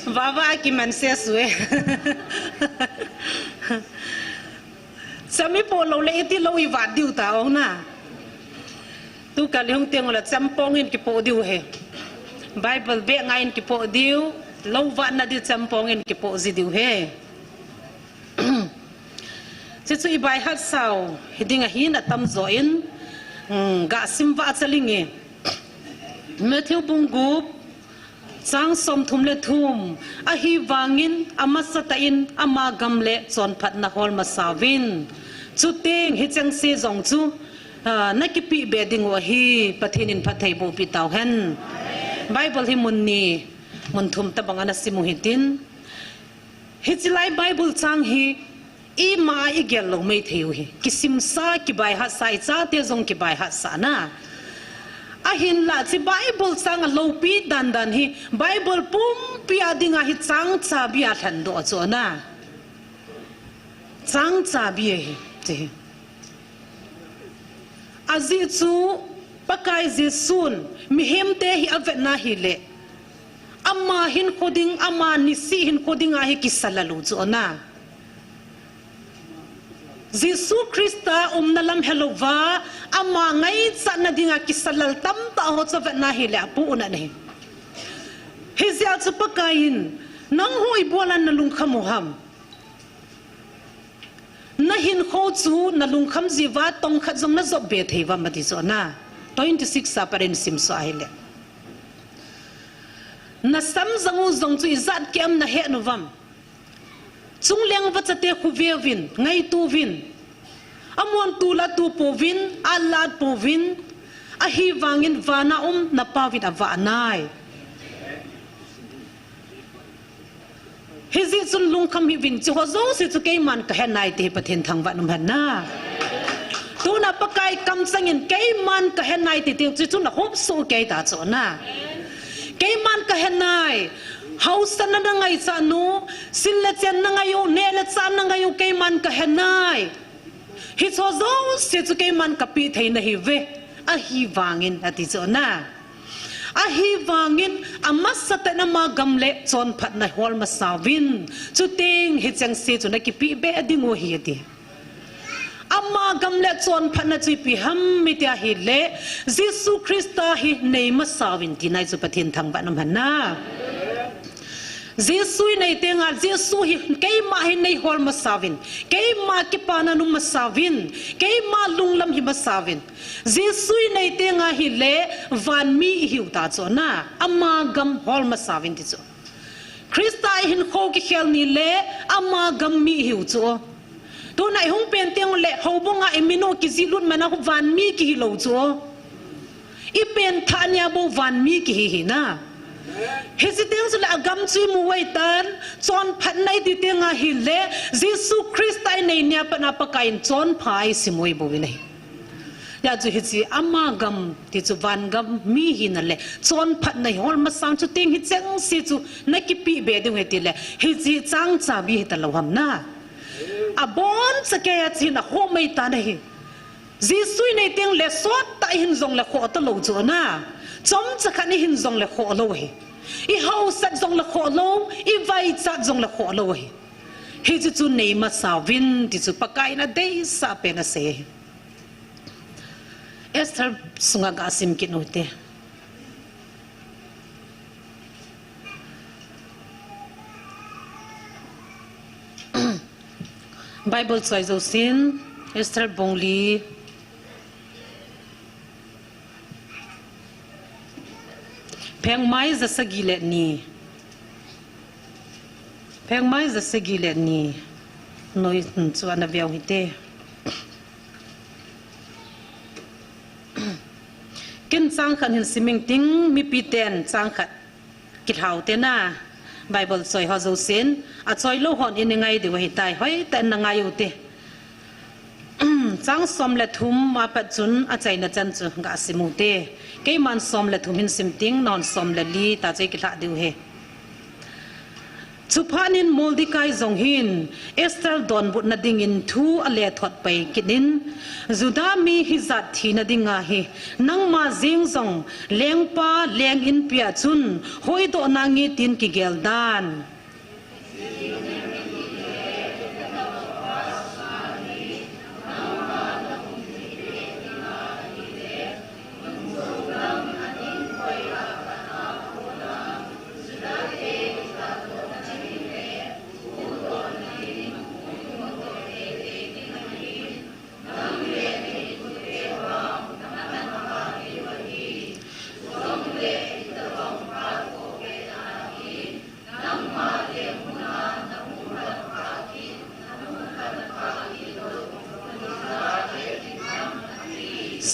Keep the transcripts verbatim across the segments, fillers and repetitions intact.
Vava a kiman se sue. Cham ipoh lou le iti lou ivat diu ta ong na. Tu kal ihung teng ula cham pong in kipoh diu he. Bible beh ngai in kipoh diu. Lou vatna di cham pong in kipoh ji diu he. Chuchu ibai hat sau hiding ahin atam jo in, um, ga sim va chaling e. Matthew bung gup, chang som thum le thum, ahivangin amasa tah in ama gam le chonphatna hol masa uvin. Chuteng hicheng se jong chu, ah, na kipi be ding u ahi, Pathen in phatthei boh pi tau hen. Bible hi mun ni, mun thum tabang ana sim u hitin. Hichi lai Bible chang hi ima a igel lou mei thei u hi. Kisimsa, kibaihatsa, ichate jong kibaihatsa na. Ahinla chi Bible chang a loupi dandan hi Bible pumpi a dinga hi chang chabi a lhendoh chu na. Chang chabi ahi, ti hi. Ajeh chu Pakai Jesun mihemte hi avetna hileh, ama hinkho ding, ama nisih hinkho dinga hi kisalal u chu na. Jesu Christa umna lam helouva, ama ngaichatna dinga kisalal tamtah ho chu avetna hileh apoh u na ahi. Hijeh a chu Pakai in, nang hu ibola na lungkham u ham? Na hinkho chu na lungkham jiuva tongkhat jong na jop be thei uvam ati chu na. Twenty six a pat in simsuh ahile. Na sam jang u jong chu ijat kei am na he uvam. Chungleng vachate khu ve uvin, ngaito uvin. Amon tu la tu pouvin, a la pouvin. Ahivangin vana um na Pa uvin avah nai. Hijeh chun lungkham hih uvin, chuho jouse chu keiman kahe nai ti hi Pathen thangvah in um hen na. Tuna Pakai kamchangin keiman kahe nai ti ti chu, chu na hopsoh kei ta chu na. Keiman kahe nai, haosan na na ngaichat u, sil le chen na ngai u, neh le chah na ngai u, keiman kahe nai. Hicheho jouse chu keiman kapeh thei nahi uve. Ahivangin ati chu na. Ahivangin amasatah in ama gam le chonphatna hol masa uvin. Chuteng hicheng se chu na kipeh be ding u ahi ati. Ama gam le chonphatna chu ipi ham iti ahile, Jesu Christa hi nei masa uvin tina chu Pathen thangvah in um hen na. Jesu hi nei tenga, Jesu hi keima hi nei hol masa uvin, keima kipana um masa uvin, keima lunglam hi masa uvin. Jesu hi nei tenga hile, van mi ihiu ta chu na, ama gam hol masa uvin ti chu. Christa a ihinkho kikhel ni le, ama gam mi ihiu chu. Tuna ihung pen teng le, houbung a imin u kijih lut man a van mi kihi lou chu. Ipen thah nia bou van mi kihi hi na. Hiche teng chule agam chu imu u ahitan, chonphatna iti tenga hile, Jesu Christa inei nia pat a Pakai in chonpha eisim u ahi bou ahi. Hijeh chun hiche ama gam ti chu van gam mi hina le, chonphatna hol masa uvin chuteng hicheng se chu na kipeh be ding u ahi tile, hiche chang chabi hita lou ham na. Aboncha keiya chu hin ahom ahitan ahi. Jesu inei teng le sottah ihin jong le khoh talou chu na. Chomcha khat ihin jong le khoh lou ahi. Ihaosat jong le khoh lou, ivaichat jong le khoh lou ahi. Hiche chu nei masa uvin ti chu Pakai in adeisah pen asei ahi. Esther sunga ga sim kit u hite. Bible choi jousen, Esther bung li, phengmai jasagi le ni. Phengmai jasagi le ni. Noi, hmm, chu ana veu hite. Ken chang khat hin sim ing ting, mipi ten chang khat kilhau te na. Bible choi ho jousen, achoi lou hon in ngai diu ahitai, hoitah in na ngai u te. Chang som le thum a pat chun achaina chan chu ga sim u te. Keiman som le thum hin sim ting, non som le li ta chu kilha diu ahi. Chuphat in Mordecai jong hin Esther donbutna dingin thu alethot pai kit in, Juda mi hijat thina dinga hi nangma jeng jong lengpa leng inpi a chun hoidoh nange tin kigel dan.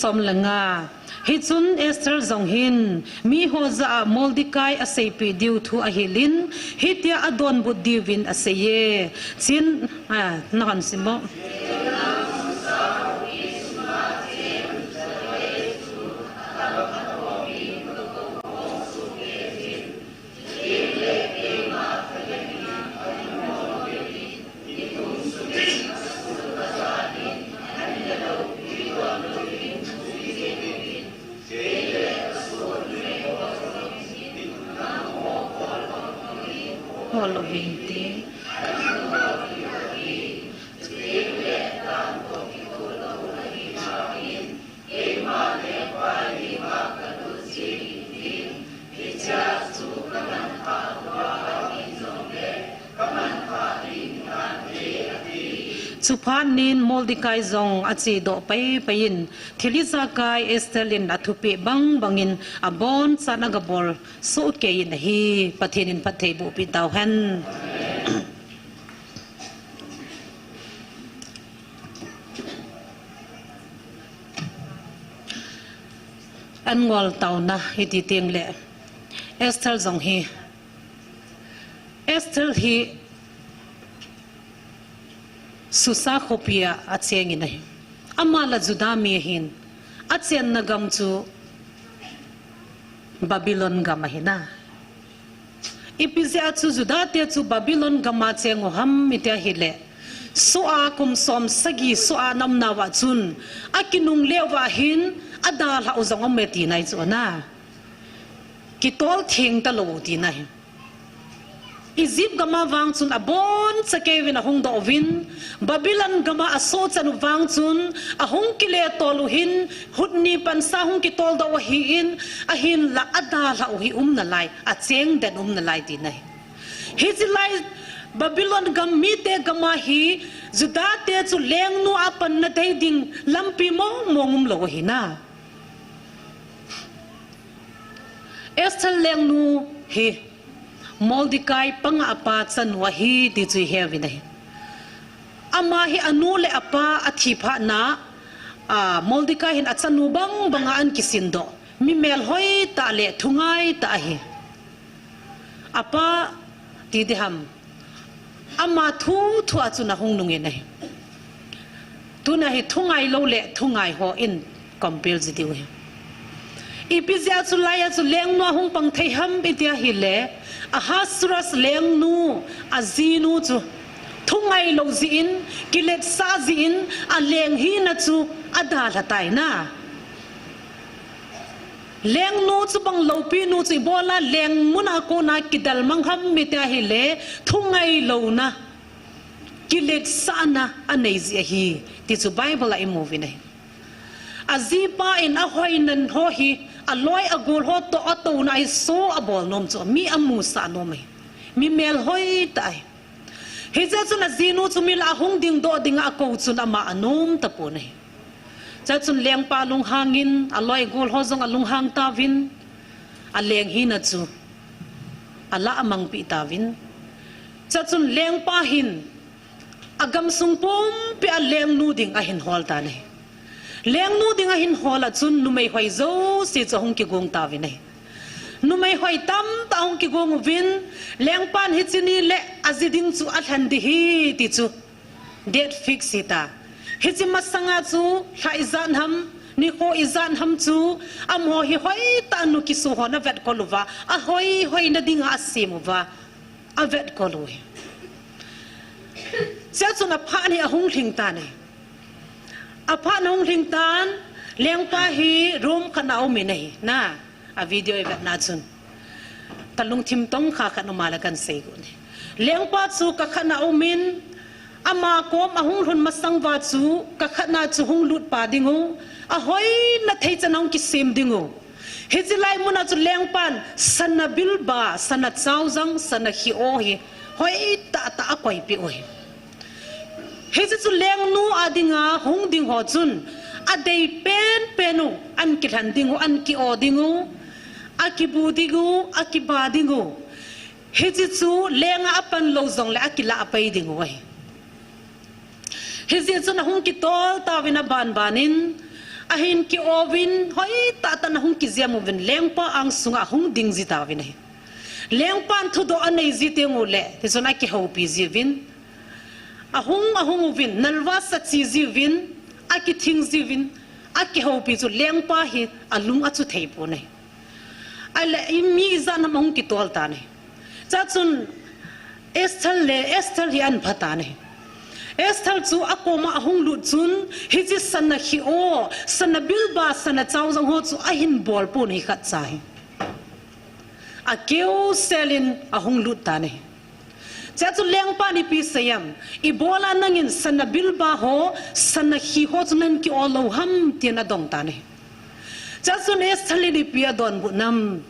Som le nga. Hichun Esther jong hin miho jah a Mordecai aseipeh diu thu ahil in, hitia adonbut diuvin aseiye. Chin, a, nakan sim mo. Hol uvin te. Chuphat in Mordecai jong achedoh paipai in, thil ijakai Esther in athupeh bangbang in abonchan agabol sohkei in ahi. Pathen in phattheiboh peh tau hen. An ngol taona hiti teng le, Esther jong hi, Esther hi Susa khopi a acheng in ahi. Ama la Juda mi ahin, achenna gam chu Babylon gam ahi na. Ipi jeh a chu Juda te chu Babylon gam a cheng u ham iti ahile, soh a kum som sagi soh a ana um nauva chun, akinungle uva hin adalhah u jong aume tina ahi chu ana. Kitol theng talou tina ahi. Egypt gam a vang chun aboncha kei uvin ahung doh uvin, Babylon gam a asoh chan u vang chun ahung kile tol u hin, hut ni pansa hung kitol doh u ahin, ahinla adalhah u hi um nalai, acheng den um nalai tina ahi. Hiche lai Babylon gam mite gam a hi Juda te chu lengnu a panna dei ding lampi mong mong umlou ahi na. Esther lengnu hi Mordecai panga apa chanu ahi ti chu ihe uvin ahi. Ama hi anu le apa athi phat na, a, Mordecai hin achanu bang banga ana kisin doh. Mi melhoi tah le thungai tah ahi. Apa ti diham. Ama thu thu a chun ahung nungin ahi. Tuna hi thungai lou le thungai ho in compare ji diu ahi. Ipi jeh a chu lai a chu lengnu ahung pang thei ham iti ahile, Ahasuerus lengnu, ajinu chu thungai lou jeh in, kiletsah jeh in, aleng hina chu adalha tai na. Lengnu chu bang loupinu chu ibola leng mun a kona kidalmang ham iti ahile, thungai louna, kiletsahna anei jeh ahi, ti chu Bible a imu uvin ahi. Ajipa in ahoina ho hi, aloi agol ho toh atouna ahi, so abol nom chu, mi amusah nom ahi. Mi melhoi tah ahi. Hijeh chun ajinu chu mi lah a hung dingdoh dinga akou chun ama anom tapon ahi. Chuchun lengpa lunghangin, aloi agol ho jong alunghang tauvin, aleng hina chu alah amangpeh tauvin. Chuchun lengpa hin agamsung pumpi a lengnu ding ahin hol tan ahi. Lengnu ding ahin hol a chun numei hoi jouse chu ahung kigong tauvin ahi. Numei hoi tamtah ahung kigong uvin, lengpan hiche ni le aji ding chu alhen ding ahi ti chu date fix hita. Hiche masanga chu lha ijat ham, nikho ijat ham chu, amaho hi hoitah a nu kisu hon avetkol uva, ahoi hoina dinga asem uva. Avet kol u hi. Chea chun aphat hi ahung lhing tan ahi. Aphat ahung lhing tan, lengpa hi room khat a um in ahi. Na, a video i vetna chun. Ka lungthim tong kha khat um a le kan sei got e. Lengpa chu kah khat a um in, ama kom ahung lhun masang uva chu, kah khat a chu hung lut pa ding u, ahoina thei chan ahung kisem ding u. Hiche lai mun a chu lengpan sana bilba, sana chaojang, sana khi-o hi hoitah tah a akoipeh u hi. Hiche chu lengnu a dinga hung ding ho chun adei penpen u, an kilhen ding u, an ki-o ding u, akibu ding u, akiba ding u. Hiche chu leng a apan lou jongle akilah pai ding u ahi. Hijeh chun ahung kitol tauvin aban ban in, ahin ki-o uvin, hoitah tah in ahung kijem uvin, lengpa angsunga ahung ding ji tauvin ahi. Lengpan thudoh anei ji teng uleh, tichun akihoupi jiuvin, ahung, ahung uvin, nalva sa che jiuvin, akithing jiuvin, akihoupi chu lengpa hi alung achu thei pon ahi. Ahile, i mi ijat ham ahung kitol tan ahi. Chea chun Esther le, Esther hi an pha tan ahi. Esther chu akoma ahung lut chun, hiche sana khi-o, sana bilba, sana chaojang ho chu ahin bol pon ahi khatcha hi. Akeu sel in ahung lut tan ahi. Chea chu lengpan ipi asei em, ibol a nangin sana bilba ho, sana khi ho chu nahin ki-o lou ham, tin adong tan ahi. Chea chun Esther in ipi adonbut nam.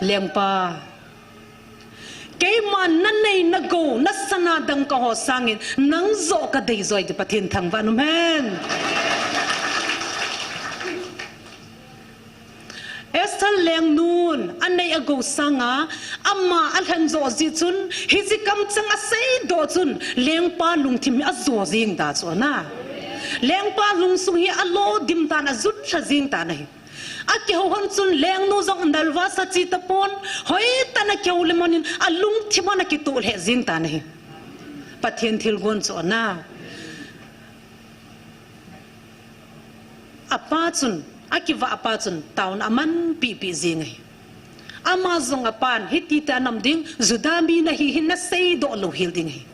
Lengpa, keiman nanei nagou, nasana dangka ho sangin, nang joh kadei joi ti Pathen thangvah in um hen. Esther lengnun anei agou sanga, ama alhen joh jeh chun, hiche kamcheng aseidoh chun, lengpa lungthim hi ajo jeng ta chu ana. Lengpa lungsung hi alo dim tan, ajut lha jeng tan ahi. Akihou hon chun lengnu jong nalva sa che tapon, hoitah in akihou le monin, alungthim hon akitoh lheh jeng tan ahi. Pathen thilgon chu ana. Apa chun, akivah apa chun, taona amanpeh peh jeng ahi. Ama jong apan, hiti tia nam ding, Juda mi nahi hi naseidoh lou hel ding ahi.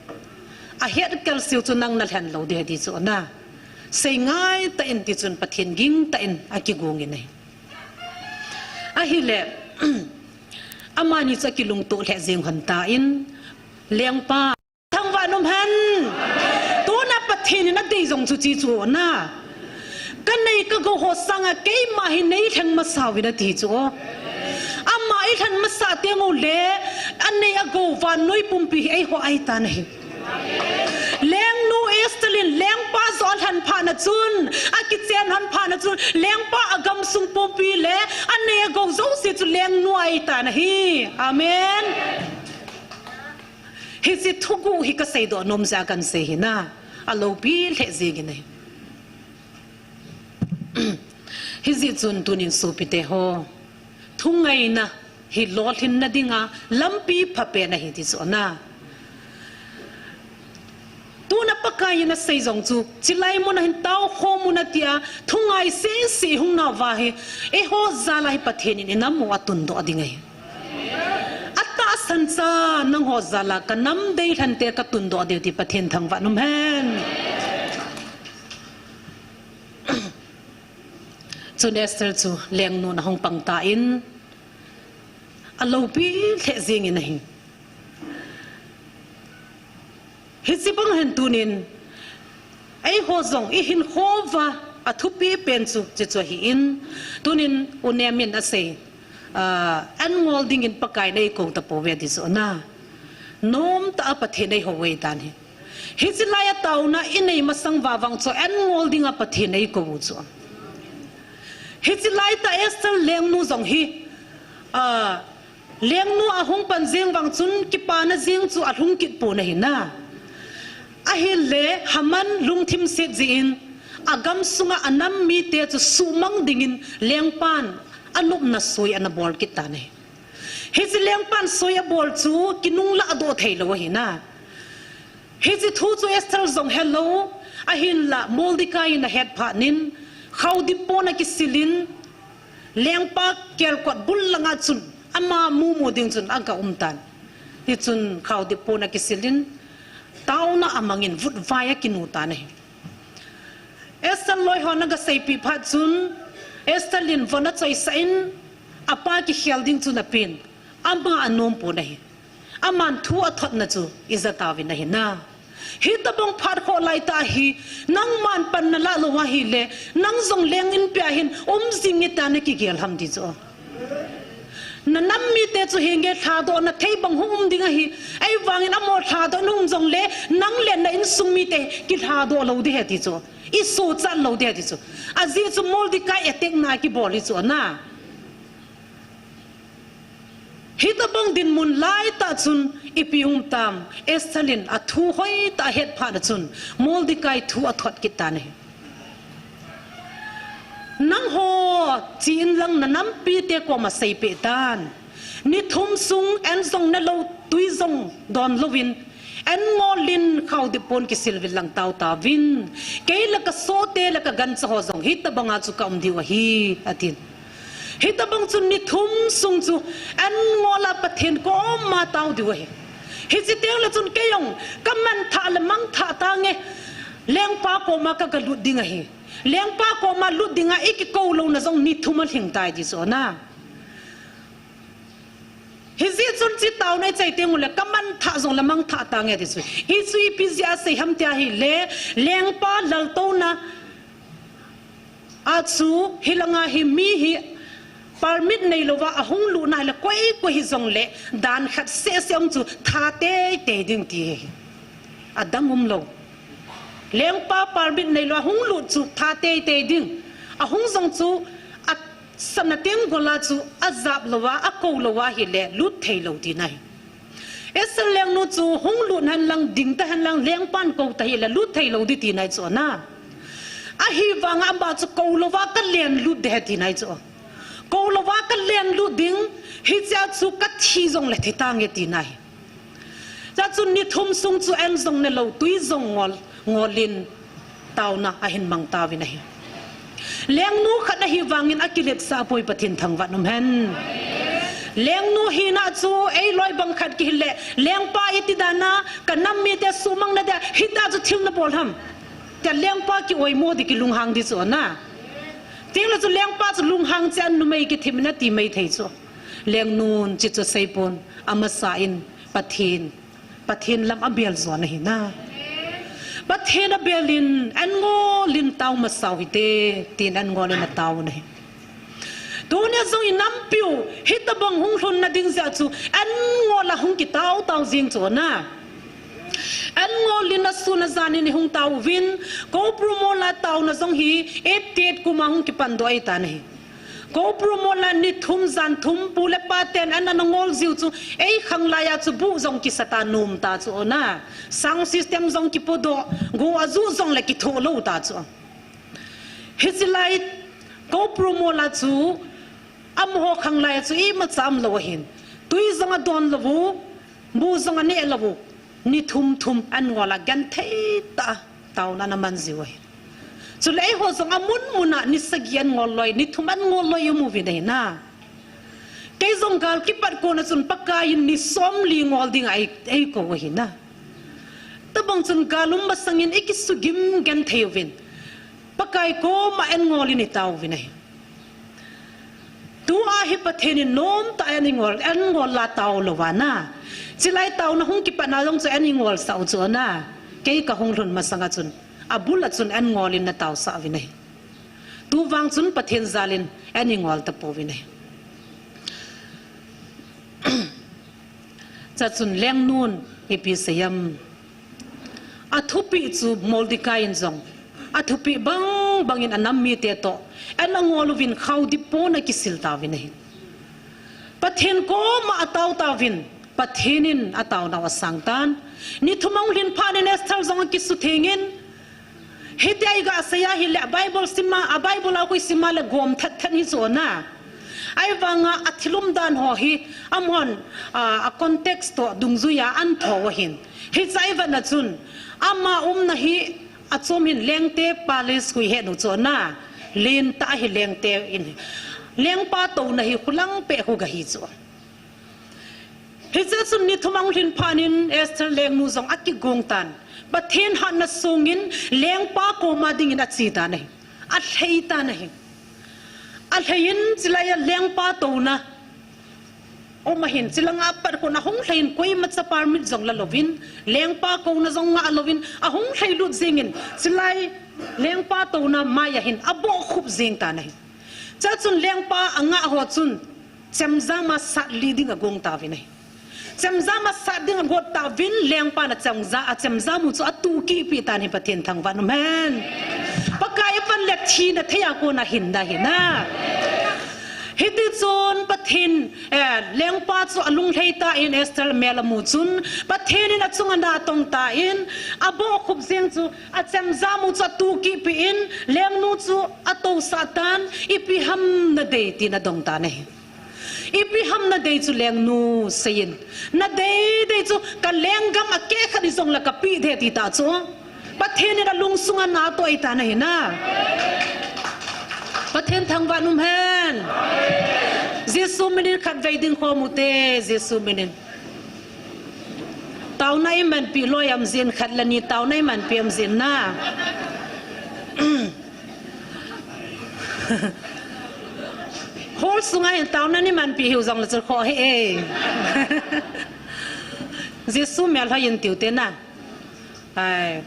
Ahet kal seu chu nang nalhen lou ding ahi ti chu ana. Sei ngai tah in tichun Pathen ging tah in akigong in ahi. Ahile, amani chu akilungtoh lheh jeng hon tan, lengpa thangvah in um hen. Tuna Pathen in adei jong chu hiche chu ana. Kanei kagou ho sanga keima hi neilhen masa uvin ati chu. Ama ilhen masah teng uleh, anei agou vannoi pumpi hi eiho ahitan ahi. Lengnu Esther in lengpa joh alhen phat na chun, akichen lhon phat na chun, lengpa agamsung pumpi le anei agou jouse chu lengnu ahitan ahi. Amen. Hiche thuguh hi kaseidoh nom jeh a kahin sei hi na, aloupi lheh jeng in ahi. Hijeh chun tunin sopite ho, thungaina hi lolhinna dinga lampi phapen ahi ti chu ana. Tuna Pakai in asei jong chu, chulai mun a hin taokhom un atia, thungai sese hung nauva hi, eiho jal a hi Pathen in inam u atundoh ding ahi. Atahsan cha nangho jal a kanam deilhen te katundoh diu ti Pathen thangvah in um hen. Chun Esther chu lengnun ahung pang tan, aloupi lheh jeng in ahi. Hiche bang hin tunin, eiho jong ihinkho uva athupi pen chu, hiche chu ahin, tunin U Nem in asei, ah, an ngol dingin Pakai in eikou tapouve ti chu ana. Nomtah a Pathen in eihou ahitan ahi. Hiche lai a taona inei masang uva vang chu an ngol dinga Pathen in eikou u chu. Hiche lai tah Esther lengnu jong hi, ah, lengnu ahung pan jeng vang chun kipana jeng chu alhung kit pon ahi na. Ahile Haman lungthim set jeh in agamsunga anam mite chu suhmang dingin lengpan anopna soi ana bol kit tan ahi. Hiche lengpan soi abol chu kinunglah doh thei lou ahi na. Hiche thu chu Esther jong helou, ahinla Mordecai in ahet phat in, khaodip pon akisil in, lengpa kelkot bul langa chun Ama mumu ding chun aga um tan. Hichun khaodip pon akisil in, taona amangin vutvai akinu tan ahi. Esther loi hon aga seipeh phat chun, Esther in von achoisah in, apa kikhel ding chun apen, ama anom pon ahi. Aman thu athotna chu ija tauvin ahi na. Hitobang phat khoh laitah hi, nangman panna lah lou ahile, nang jong leng inpi a hin um jing nge tia nakigel ham ti chu. Nanam mite chu hinge lhadohna thei bang hung um ding ahi. Ahivangin amaho lhadoh in hung jongle, nang le na insung mite kilhadoh lou ding ahi ti chu. Isochat lou ding ahi ti chu. Ajeh chu Mordecai attack na kibol hi chu na. Hitobang dinmun laitah chun ipi um tam, Esther in athu hoitah ahet phat a chun Mordecai thu athot kit tan ahi. Nangho chen lang nanampite koma seipeh tan. Ni thum sung an jong ne lou, tui jong don louvin, an ngol in khaodip pon kisil uvin lang tao tauvin. Kei le kasohte le kagancha ho jong hitobanga chu ka um diu ahi, atin. Hitobang chun ni thum sung chu an ngol a Pathen koma tao diu ahi. Hiche teng le chun kei jong kamanthah le mangthah tange, lengpa koma kagalut ding ahi. Lengpa koma lut dinga ikikou louna jong ni thum alhing tai ti chu na. Hijeh chun hiche taona ichai teng ule kamanthah jong le mangthah tange ti chu. Hichu ipi jeh a asei ham tia ahile, lengpa laltouna a chu hilanga hi mi hi permit neilouva ahung lutna hile koi koi hijongle dan khat seh seh jong chu that teitei ding ti hi. Adang umlou. Lengpa permit neilou ahung lut chu that teitei ding. Ahung jong chu asana tenggol a chu ajap louva, akou louva ahile lut theilou tina ahi. Esther lengnu chu hung lut henlang, ding ta henlang, lengpan kou ta hile lut theilou ding tina ahi chu na. Ahivanga ama chu kou louva kalen lut ding ahi tina ahi chu. Kou louva kalen lut ding, hichea chu kathi jongle thi tange tina ahi. Chua chun ni thum sung chu an jong ne lou, tui jong ngol, ngol in taona ahin mang tauvin ahi. Lengnu khat ahivangin akiletsah poi, Pathen thangvah in um hen. Lengnu hina chu eiloi bang khat kihile, lengpa iti dan a, kanam mite suhmang na dia, hitia chu thil nabol ham tia lengpa ki-oimo ding, kilunghang ding chu na. Tengle chu lengpa chu lunghang cheh a numei kithim in ati mai thei chu. Lengnun hiche chu aseipon, amasa in Pathen, Pathen lam abel jo ahi na. Pathen abel in, an ngol in tao masau hite, tin an ngol in ataovin ahi. Tunia jong inampiu hitobang hung lhunna ding jeh chu an ngol a hung kitao tao jing chu na. An ngol in asun ajan in ihung taovin, Koupru mol a taona jong hi eighty-eight kum a hung kipandoh ahitan ahi. Koupru mol a ni thum jan thum pu le pa ten an ana ngol jiu chu, ei khanglai a chu buh jong kisa ta, nom ta chu na. Sound system jong kipodoh, go aju jongle kithoh lou ta chu. Hiche lai Koupru mol a chu amaho khanglai a chu imacha umlou ahin. Tui jong adon lou u, bu jong aneh lou u. Ni thum thum an ngol a genthei tah a taona ana man jiu ahi. Chule eiho jong amun mun a ni sagi an ngol loi, ni thum an ngol loi ium uvin ahi na. Kei jong gal kipat kon a chun Pakai in ni somli ngol ding a ei, eikou ahi na. Tobang chun gal um masang in ikisugim genthei uvin, Pakai koma an ngol in itaovin ahi. Tua hi Pathen in nomtah a an ingol, an ngol a tao louva na. Chulai taona hung kipat na jong chu an ingolsah u chu na. Kei kahung lhun masang a chun, abul a chun an ngol in nataosah uvin ahi. Tuvang chun Pathen jal in an ingol tapouvin ahi. Chua chun lengnun ipi asei em? Athupeh chu Mordecai in jong athupeh bang bang in anam mite toh ana ngol uvin khaodip pon akisil tauvin ahi. Pathen koma atao tauvin, Pathen in ataonau asang tan. Ni thum ahung lhin phat in Esther jong akisutheng in, hitia iga sei a ahile, Bible sim a, a Bible a koi sim a le gom that that hi chu na. Ahivanga athil umdan ho hi amahon, a, a context toh dungjuia ahin tho u ahin. Hiche ivet na chun ama umna hi achom hin lengte palace koi henu chu na. Lentah ahi lengte in. Lengpa touna hi khulang peh khu ga hi chu. Hiche chun ni thum ahung lhin phat in Esther lengnu jong akigong tan. Pathen hatna sungin lengpa koma dingin ache tan ahi. Alhai tan ahi. Alhai in chulai a lengpa touna um ahin, chulanga pat khun ahung lhai in koima cha permit jong la louvin, lengpa kouna jong ngah louvin, ahung lhai lut jingin, chulai lengpa touna mai ahin, abohkhup jing tan ahi. Chuchun lengpa angah ho chun, chemjam a sat lih ding agong tauvin ahi. Chemjam a sat ding agot tauvin, lengpan achemjam, achemjam u chu atuh kit peh tan ahi, Pathen thangvah in um hen. Pakai apan le thina thei a kona hinna ahi na. Hiti chun Pathen, eh, lengpa chu alung lhai tan Esther mel amu chun, Pathen in achunga na atong tan, abohkhup jing chu achemjam u chu atuh kit peh in, lengnu chu atousah tan, ipi ham nadei tin adong tan ahi. Ipi ham nadei chu lengnu seiyin. Nadei dei chu ka lenggam akeh khat hijongle kapeh ding ti ta chu. Pathen in alungsunga na atoh tan ahi na. Pathen thangvah in um hen. Jesu minin khatvei ding khom u te, Jesu minin. Taona imanpi lou ham jin khat le ni taona imanpi ham jin na. Hall sunga hin taona imanpi hiu jongle chu kho hi e. Jesu melhoi in tiu te na. Ai.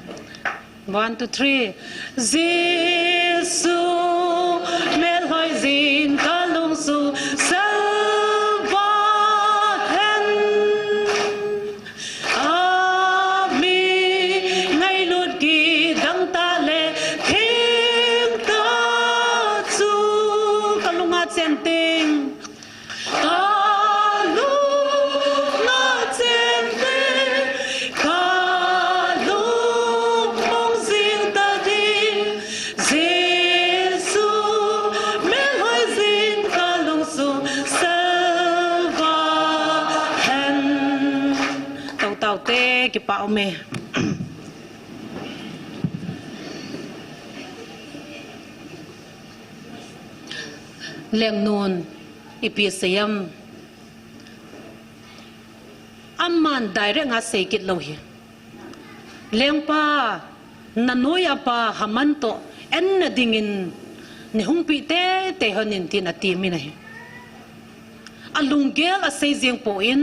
One, two, three. Jesu melhoi jin kalungsunga salvation. Ami ngailut kidang tah le theng tah chu kalunga chen teng. Kalunga chen teng, kalungmong jing ta ding, Jesu melhoi jin kalungsunga salvation. Tao tao te, kipa um e. Lengnun, ipi asei em? Aman direct a asei kit lou hi. Lengpa, nanoi apa Haman toh anna dingin neihung peh teitei hon in tin ati min ahi. Alunggel asei jeng poi,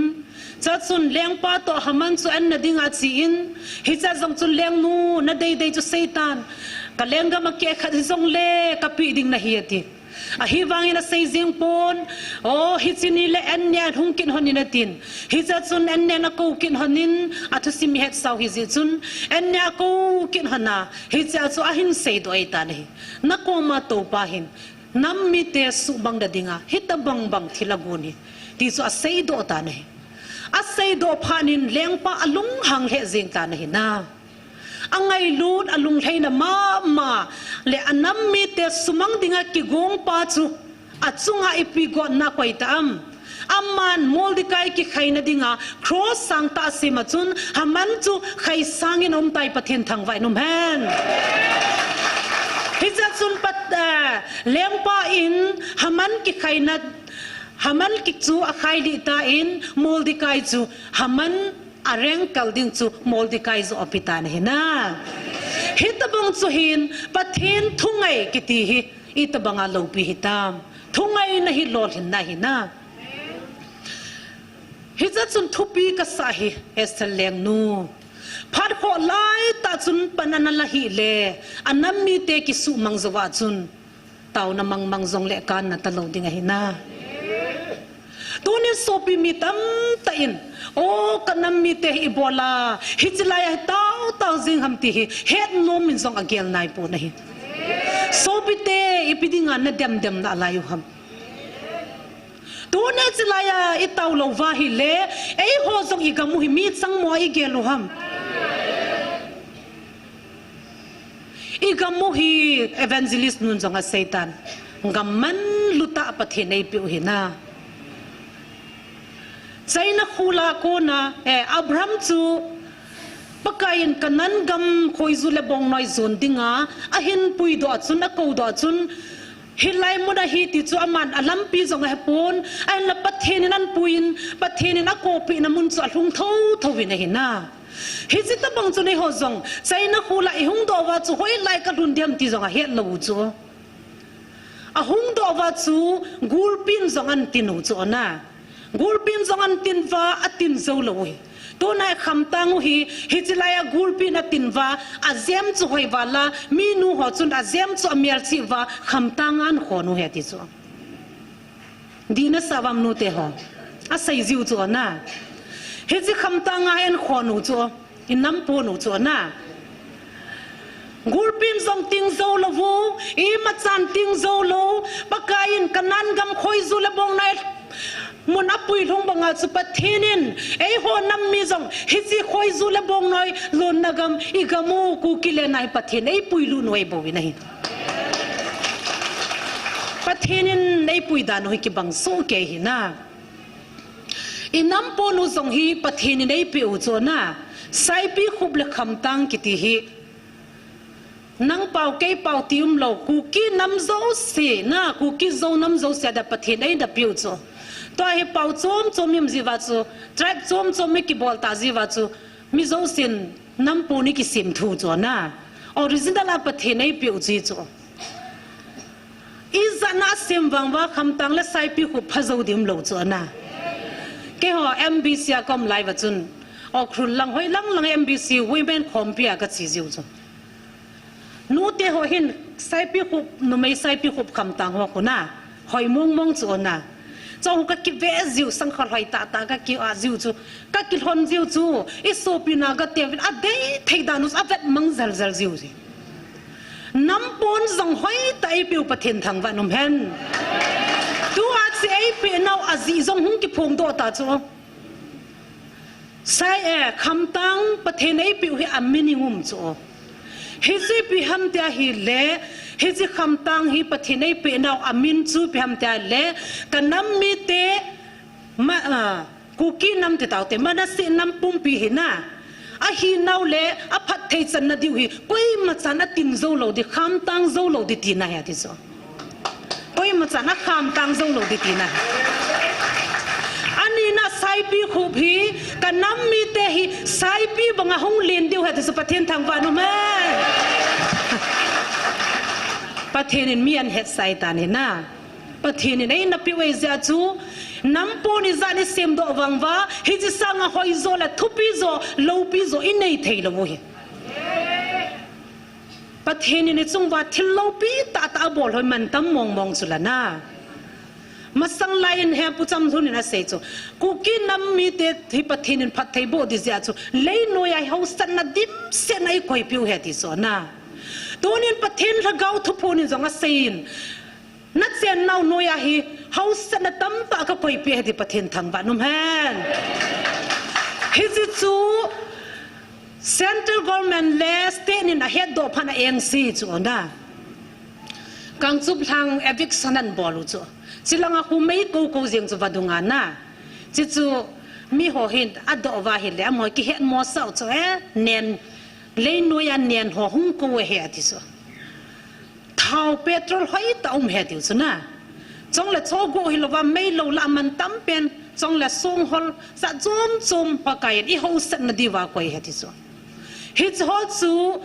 chuchun lengpa toh Haman chu anna dinga achen, hiche jong chun lengnu nadei dei chu seitan, ka lenggam akeh khat hijongle kapeh ding nahi ati. Ahivangin asei jeng pon, o, hiche ni le anna hung kit hon in atin. Hiche chun anna akou kit hon in, athusim ihet sau hijeh chun, anna akou kit hon a, hiche chu ahin seidoh tan ahi. Nakoma toupa hin, nam mite suhmang nadinga, hitobang bang thil agon hi, ti chu aseidoh tan ahi. Aseidoh phat in lengpa alunghang lheh jeng tan ahi na. Angailut, alunglhaina mama le anam mite sumang dinga kigongpa chu achunga ipi gotna koi ta am? Aman Mordecai kikhaina dinga cross sangtah asem a chun Haman chu khaisangin aum tai, Pathen thangvah in um hen. Hiche chun pat, eh, lengpa in Haman kikhaina, Haman ki chu akhailih tan Mordecai chu Haman arengkal ding chu Mordecai joh ape tan ahi na. Hitobang chu hin Pathen thungai kiti hi itobanga loupi hitam? Thungaina hi lolhinna ahi na. Hiche chun thupi kasah hi Esther lengnu. Phat khoh laitah chun pan ana la hih le, anam mite kisuhmang jouva chun, taona mangmang jongle kanna talou ding ahi na. Tunin sopi mi tamtah in, o, kanam mite hi ibola hiche laiya hi taotao jing ham ti hi hetnom in jong agel naipon ahi. Sopite, ipi dinga nademdem nalai u ham? Tuni hiche laiya itao louva hile, eiho jong igam u hi mi changmo a igel u ham? Igam u hi evangelist nun jong aseitan, gam manlutah Pathen eipeh u hi na. China khola kona, eh, Abraham chu Pakaiyin Canaan gam khoiju le bongnoi jon dinga ahin puidoh a chun, akoudoh a chun, Hilai mun ahi ti chu aman alampi jong ahepon, ahinla Pathen in anpuiyin, Pathen in akoppehna mun chu alhung thotho in ahi na. Hiche tobang chun eiho jong China khola ihung doh uva chu hoilai kalhun ding ham ti jong ahet lou u chu. Ahung doh uva chu gulpin jong antin u chu na. Gulpin jong antin uva, atin jou lou u hi. Tuna khamtang u hi, hiche laiya gulpin atin uva, ajem chu hoi uva la, minu ho chun ajem chu amelchih uva, khamtang a ahin khon u ahi ti chu. Dih nasa uvam nute ho. Asei jiu chu na. Hiche khamtang a ahin khon u chu. Inam pon u chu na. Gulpin jong ting jou lou u, imachan ting jou lou, Pakai in Canaan gam khoiju le bongnoi mun apuilhung banga chu Pathen in, eiho nam mi jong, hiche khoiju le bongnoi lonna gam, igam u Kuki le nai Pathen eipuilut u ahi bou in ahi. Pathen in eipui dan u hi kibang soh kei hi na. Inam pon u jong hi Pathen in eipeh u chu na, Saipikhup le Khamtang kiti hi. Nang pao, kei pao ti umlou, Kuki nam jouse na, Kuki Zo nam jouse a dia Pathen eina peh u chu. Tua hi pao chom chom i um jiu va chu, tribe chom chom i kibol ta jiu va chu, mi jousen nam pon i kisem thou chu na. Original a Pathen eipeh u chu hi chu. Ijat a sem vang uva Khamtang le Saipikhup pha jou ding umlou chu na. Keiho M B C a kaum lai uva chun, Ukhrul lang hoi lang lang M B C women khompi a kache jiu chu. Nute ho hin Saipikhup, numei Saipikhup Khamtang ho khu na. Hoi mong mong chu na. Chong ka kive jiu, sangkhol hoi tah tah ka ki-ah jiu chu. Ka kilhon jiu chu. I sopi na ka teuvin adei thei dan u chu avet mang jel jel jiu chu. Nam pon jong hoitah a eipeh u Pathen thangvah in um hen. Tua chu eipeh nau ajeh jong hung kiphong doh ta chu. Sai e, Khamtang Pathen eipeh u hi amin i um chu. Hiche ipi ham tia ahile, hiche Khamtang hi Pathen eipeh nau amin chu ipi ham tia ahile, ka nam mite ma, a, Kuki nam ti taute, Manasseh nam pumpi hi na. Ahi nau le, aphatthei channa diu hi, koima chan atin jou lou di, khamtang jou lou di tina ahi ati chu. Koima chan akhamtang jou lou di tina. Ani na Saipikhup hi, ka nam mite hi, Saipi banga hung len diu ahi ati chu Pathen thangvah in um hen. Pathen in mi ahin hetsah tan ahi na. Pathen in eina peh u ahi jeh chu, nam pon ijat a i sem doh vang uva, hiche sanga hoijo le thupi jo, loupi jo i nei thei lou u hi. Pathen in i chung uva thil loupi tah tah abol hoi mantam mong mong chu la na. Masang lai in hi Pu Chamlhun in asei chu, Kuki nam mite hi Pathen in phatthei boh di jeh chu, leinoiya hi hausatna dimset na i koipeh u ahi ati chu na. Tunin Pathen Lhagao Thuphon in jong asei in, na chen nau noiya hi hausatna tamtah ka koipeh ahi ti Pathen thangvah in um hen. Hiche chu Central Government le State in ahetdoh phat a engse chu na. Kangchup lhang eviction ahin bol u chu. Chulanga khu mei kou kou jeng chu vadung a na. Chuchu miho hin adoh uva ahile, amaho kihet mosah u chu e, nen, leinoiya nen ho hung kou ahi ati chu. Thao petrol hoitah um ahi tiu chu na. Chong le chogo hilouva mei lou lah a mantam pen, chong le songhol, jat chom chom Pakai in i hausatna diuva koi ahi ti chu. Hiche ho chu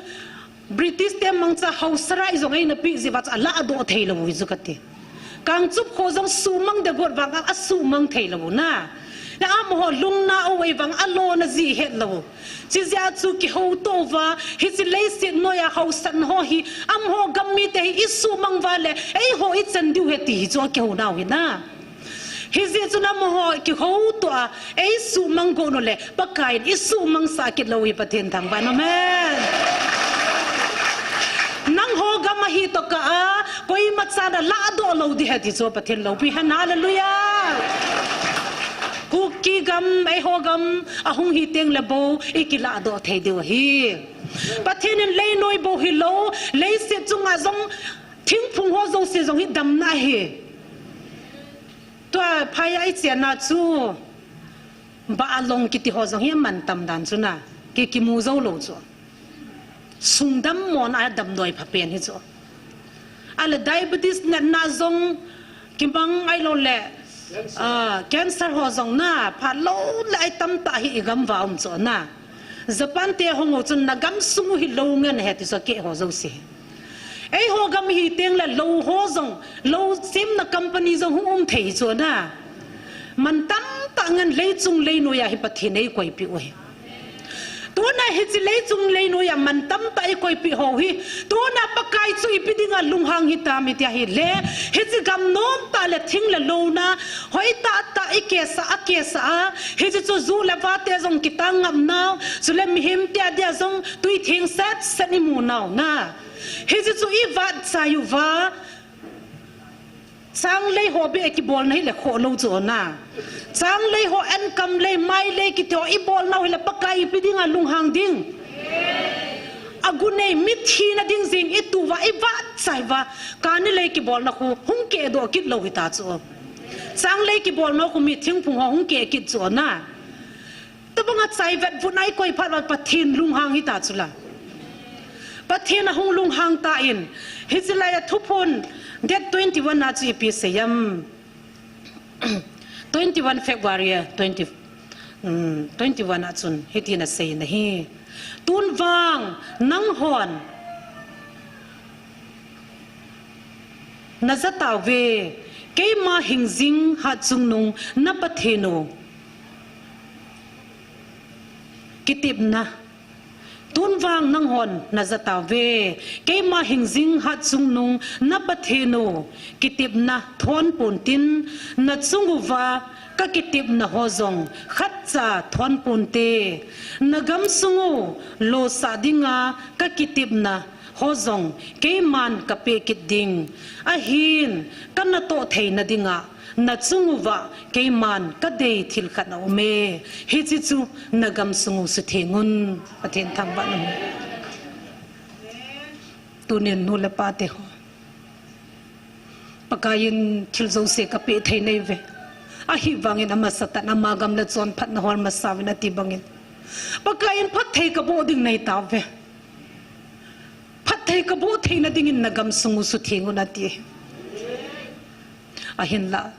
British te mangcha hausatna jong eina peh jeh uva chu aladoh thei lou u hi chu kati. Kangchup kho jong suhmang ding got vang a, asuhmang thei lou u na. Na amaho lungna u ahi vang a lona jeh het lou u. Chujeh a chu kihouto uva, hiche leiset noiya hausatna ho hi, amaho gam mite hi i suhmang uva le, eiho i chan diu ahi ti hi chu akihou nau hi na. Hijeh chun amaho kihouto a, ei suhmang got u le, Pakai in i suhmang sah kit lou hi Pathen thangvah in um hen. Nangho gam ahi tokah a, koima chan aladoh lou ding ahi ti chu Pathen loupi hen, hallelujah. Kuki gam, eiho gam, ahung hi teng le bou, i kiladoh thei diu ahi. Pathen in leinoi bou hilou, leiset chunga jong, thingphung ho jouse jong hi damna ahi. Tua phaiya i chena chu, Baalong kiti ho jong hi amantam dan chu na, ki, kimu jou lou chu. Sung dammona damdoi phapen hi chu. Ale diabetes natna jong kimang ahilou le, ah, cancer ho jong na, phalou le ai tamtah hi i gam uva um chu na. Japan te hung u chun na gam sung u hi lou ngen ahi ti chu akeh ho jouse. Eiho gam hi teng le lou ho jong, lou semna company jong hung um thei chu na. Man tamtah ngen leichung leinoiya hi Pathen eikoipeh u ahi. Tuna hiche leichung leinoiya man tamtah eikoipeh ho hi, tuna Pakai chu ipi dinga lunghang hitam iti ahile, hiche gam nomtah le thing le louna, hoitah tah ikehsah, akehsah a, hiche chu ju le vate jong kitang ngap nau, chule mihem te adia jong tui theng set set imu nau na. Hiche chu ivat chai uva, changlei ho beh kibolna hile khoh lou chu na. Changlei ho, enkam lei, mai lei kiti ho ibolnau hile Pakai ipi dinga lunghang ding. Agu nei, mithina ding jing itu uva, ivat chai uva, kani lei kibolna khu hung kehdoh kit lou hita chu. Changlei kibolna khu mi thingphung ho hung keh kit chu na. Tobanga chai vet vut na ikoi phat uva Pathen lunghang hita chu la. Pathen ahung lunghang tan, hiche laiya Thuphon date twenty-one a chu ipi asei em. Twenty-one February a, twenty, um, twenty-one a chun hitin asei in ahi. Tun vang nanghon naja tauve, keima hingjing hatchungnung na Pathen u kitepna. Tun vang nanghon naja tauve, keima hingjing hatchungnung na Pathen u kitepna thon pontin, nachung uva kakitepna ho jong khatcha thon ponte, nagam sung u losah dinga kakitepna ho jong keiman kapeh kit ding. Ahin, kanatoh theina dinga nachung uva keiman kadei thil khat aume. Hiche chu nagam sung u sutheng un. Pathen thangvah in um. Tunin nu le pa te ho, Pakai in thil jouse kapeh thei nai ve. Ahivangin amasatan ama gam le chonphatna hol masa uvin ati bangin, Pakai in phatthei kaboh ding nai tauve. Phatthei kaboh theina dingin nagam sung u sutheng un ati. Ahinla,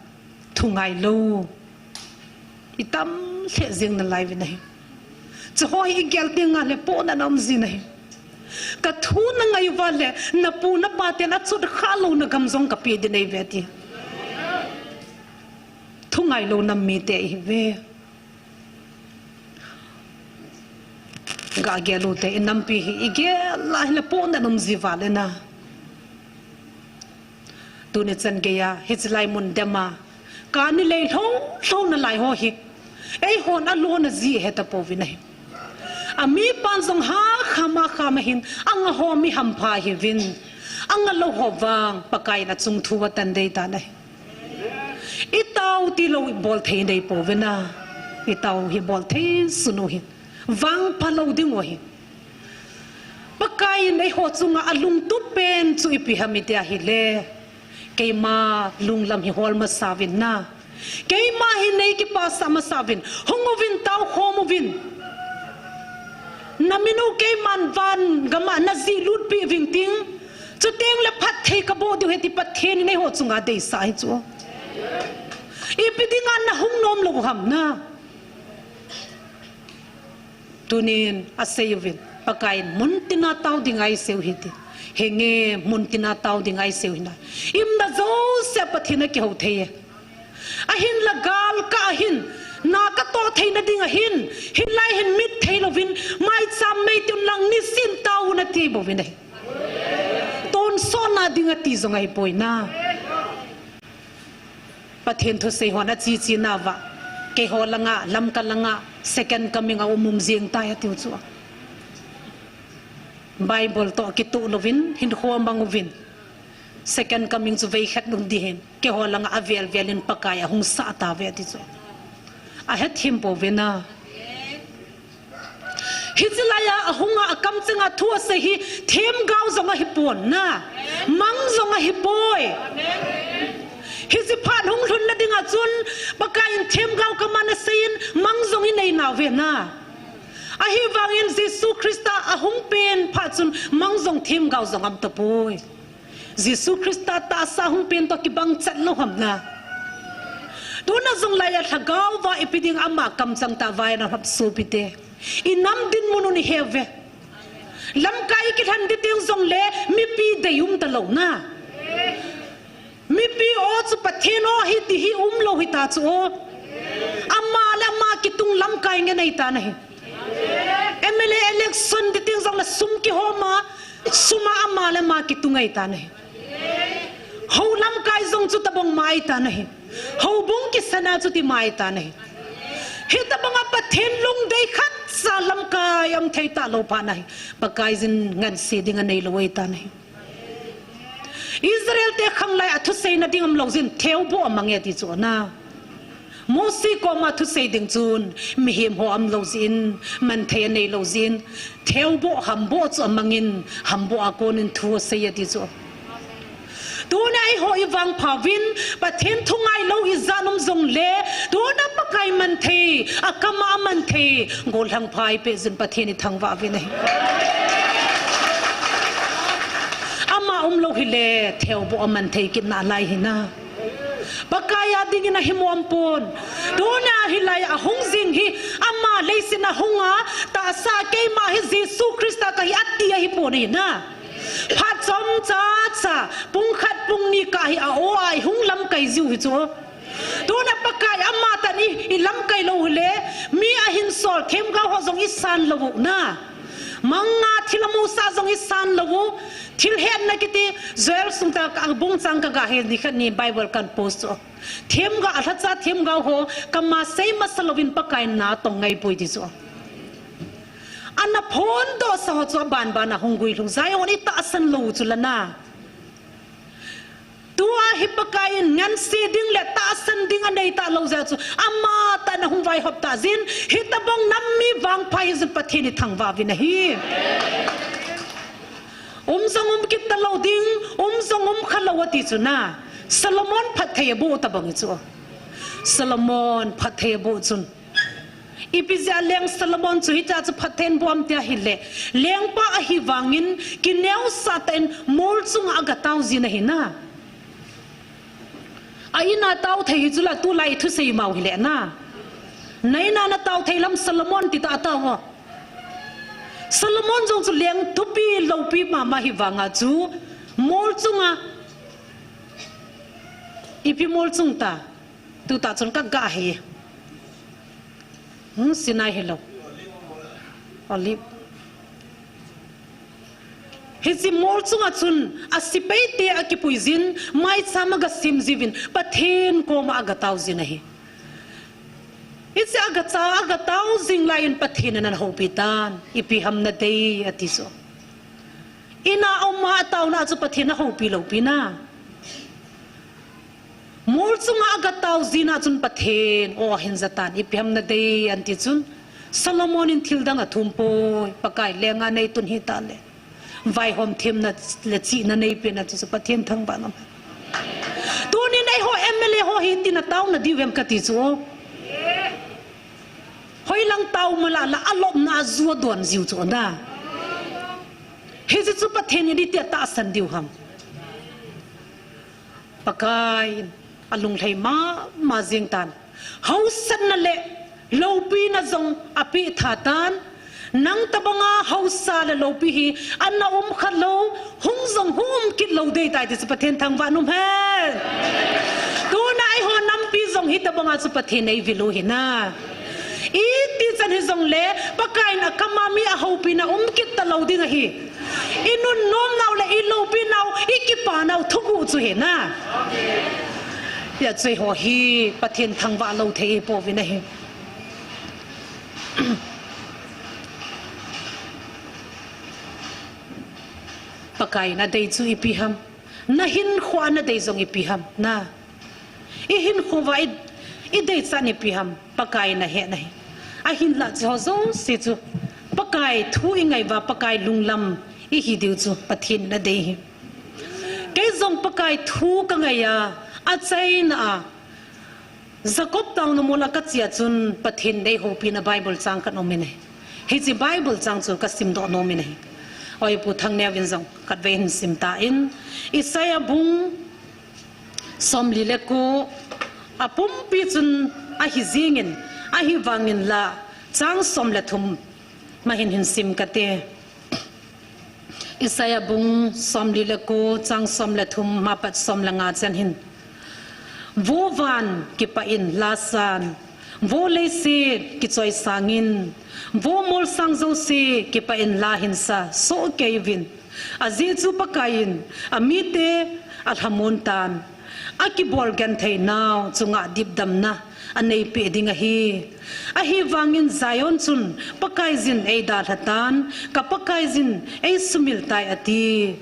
thu ngailou itam lheh jeng nalai uvin ahi. Chuho hi igel tengle pohnat aum jin ahi. Kathu nangai uva le napu napa ten achot kha louna gam jong kapeh ding nai ve ati. Thu ngailou nam mite ihiuve. Gagel u te, inampi hi igel a hile pohnat um ji uva le na. Tuni chan geiya hiche lai mun dema kani lei lhou lhou nalai ho hi eihon alona ji hetapouvin ahi. Amipan jong hakham akham ahin, anga ho mi hampha ahiuvin, anga lou ho vang Pakai in achung thu atan dei tan ahi. Itao tilou ibol thei dei pouve na. Itao hi bol thei sun u hin, vangpha lou ding u ahi. Pakai in eiho chunga alungtup pen chu ipi ham iti ahile, keima lunglam hi hol masa uvin na. Keima hi nei kipasah masa uvin. Hung uvin, tao khom uvin. Namin u keiman van gama najih lutpeh uving ting, chutengle phatthei kaboh diu ahi ti Pathen in eiho chunga deisah ahi chu. Ipi dinga nahung nom lou u ham na. Tunin asei uvin, Pakai in muntina tao dinga isei u hite. Henge, muntina tao dinga isei u hina. Imna jousea Pathen akihou thei e. Ahinla galkah ahin, na katoh theina ding ahin, hilai hin mit thei louvin, maicham mei tiun lang nisin tao un ati bouvin ahi. Tonsotna ding ati jong ahipoi na. Pathen thusei hon achichi nauva, keiho langa, Lamka langa second coming aum um jeng tai atiu chu. Bible toh kitoh louvin hinkho amang uvin, second coming chu veikhat um ding ahin, keiho langa avel vel in Pakai ahung sah tauve ati chu. Ahethem pouve na. Hiche laiya ahunga akamchenga thu asei hi themgao jong ahipon na, mang jong ahipoi. Hiche phat hung lhunna dinga chun Pakaiyin themgao kaman aseiyin mang jong inei nauve na. Ahivangin Jesu Christa ahung pen phat chun mang jong themgao jong aum tapoi. Jesu Christa tahsa hung pen toh kibang chat lou ham na. Tuna jong laiya lhagao va ipi ding ama kamchang tah vai na hap sopite. I nam dinmun u i he uve. Lamkai i kilhen ding teng jong le mipi dei um talou na. Mipi o chu Pathen o hi ti hi um lou hita chu o. Ama le ama kitung lamkai ngen ahi ta na hi. M L A election ding teng jong le sum kihom a, sum a ama le ama kitung ahi ta na hi. Hou lamkai jong chu tabang ma ahi ta na hi. Houbung kisana chu ti ma ahi ta na hi. Hitabang a Pathen lungdei khat sa lamkai um thei talou phat na hi. Pakai jin ngansi ding anei lou ahi ta na hi. Israel te khanglai a thusei na ding um lou jin theuboh amang e ti chu na. Mosi koma thusei ding chun mihem ho um lou jin, manthei anei lou jin, theuboh hamboh chu amangin, hamboh a konin thu asei e ti chu. Tuna eiho i vangpha uvin, Pathen thu ngai lou ijat um jong le, tuna Pakai manthei, akam a manthei, gollhang pha i pe jin Pathen i thangvah uvin ahi. Ama um lou hile, theuboh a manthei kit nalai hi na. Pakai a dingin ahi mong pon. Tuna hilai a hung jing hi, ama leiset a hung a, tahsa keima hi Jesu Christa kahi ati ahi pon ahi na. Phat chomcha cha, pung khat pung ni kah hi a o a i hung lamkai jiu hi chu. Tuna Pakai ama tah in i lamkai lou hile, mi ahin sol themgao ho jong i san lou u na. Manga thil amu sa jong i san lou u. Thil hetna kiti, Joel sung tah a bung chang ka ga he ni khat ni Bible kan post chu. Themgao, alhacha themgao ho, kama sei masa louvin Pakai na tong ngai poi ti chu. Ana phondoh sa ho chu aban ban a hung guilhung, Zion i tahsan lou chu la na. Tua hi Pakai in ngansi ding le tahsan ding anei talou jeh chu, ama tah in ahung vaihop ta jin, hitabang nam mi vangpha hi jin Pathen i thangvah uvin ahi. Um jong um kit talou ding, um jong um kha lou ati chu na. Solomon phatthei aboh tabang hi chu. Solomon phatthei aboh chun. Ipi jeh a leng Solomon chu hitia chu phatthei aboh am tia hile, lengpa ahi vangin kineosah tah in mol chunga aga tao jin ahi na. A in a tao thei hi chu la tulai i thusei mau hile na. Na in a na tao thei lam Solomon ti tah a tao o. Solomon jong chu leng thupi loupi mama hi vanga chu mol chunga, ipi mol chung ta. Tuta chun ka ga hi. Hmm, Sinai hilou. Olive. Hiche mol chunga chun asepai te akipui jin, maicham aga sem jiuvin, Pathen koma aga tao jin ahi. Hiche aga cha, aga tao jing lai in Pathen in ana houpi tan, ipi ham nadei ati chu. In a um a ataona chu Pathen ahoupi loupi na. Mol chunga aga tao jin a chun Pathen o ahin ja tan, ipi ham nadei anti chun, Solomon in thil dang athum poi, Pakai lenga neitun hita le, vaihom themna le chihna neipen ati chu Pathen thangvah nom. Tunin eiho M L A ho hi iti na taona diu vem kati chu. Hoilang tao mala la alopna a ju adon jiu chu na. Hiche chu Pathen in iti a tahsan diu ham. Pakai in alunglhai mama jing tan. Hausatna le loupina jong apeh tha tan. Nang tabanga hausa le loupi hi ana um kha lou, hung jong hung um kit lou dei tai ti chu Pathen thangvah nom hen. Tuna eiho nampi jong hitabanga chu Pathen eivil u hi na. Iti chan hijongle, Pakai in akama mi ahoupina um kit talou ding ahi. I nunnom nau le i loupi nau, i kipa nau thuguh chu hi na. Hijeh chun eiho hi Pathen thangvah lou thei ipouvin ahi. Pakai in adei chu ipi ham. Na hinkhoa nadei jong ipi ham na. I hinkhoa i, i deichat ipi ham. Pakai in ahe na hi. Ahinlah chu ho jouse chu. Pakai thu i ngai uva, Pakai lunglam ihi diu chu Pathen in adei hi. Kei jong Pakai thu ka ngai a, achaina a, Jacob taona mol a kache a chun Pathen in eihoupina Bible chang khat aumin ahi. Hiche Bible chang chu kasimdoh nomin ahi. Hoipu Thangneo in jong khatvei hin sim tan, Isaiah bung somli le ko, apumpi chun ahi jingin, ahivangin la chang som le thum ma hin hin sim kate. Isaiah bung somli le ko, chang som le thum ma pat som le nga chan hin. Vo van kipah in la san, vo leiset kichoisangin, vo molsang jouse kipah in la hinsa soh kei uvin. Ajeh chu Pakaiyin amite alhamon tan, akibol genthei nau chunga dipdamna anei peh ding ahi. Ahivangin Zion chun, Pakaiyin eidalha tan, ka Pakaiyin eisumil tai ati.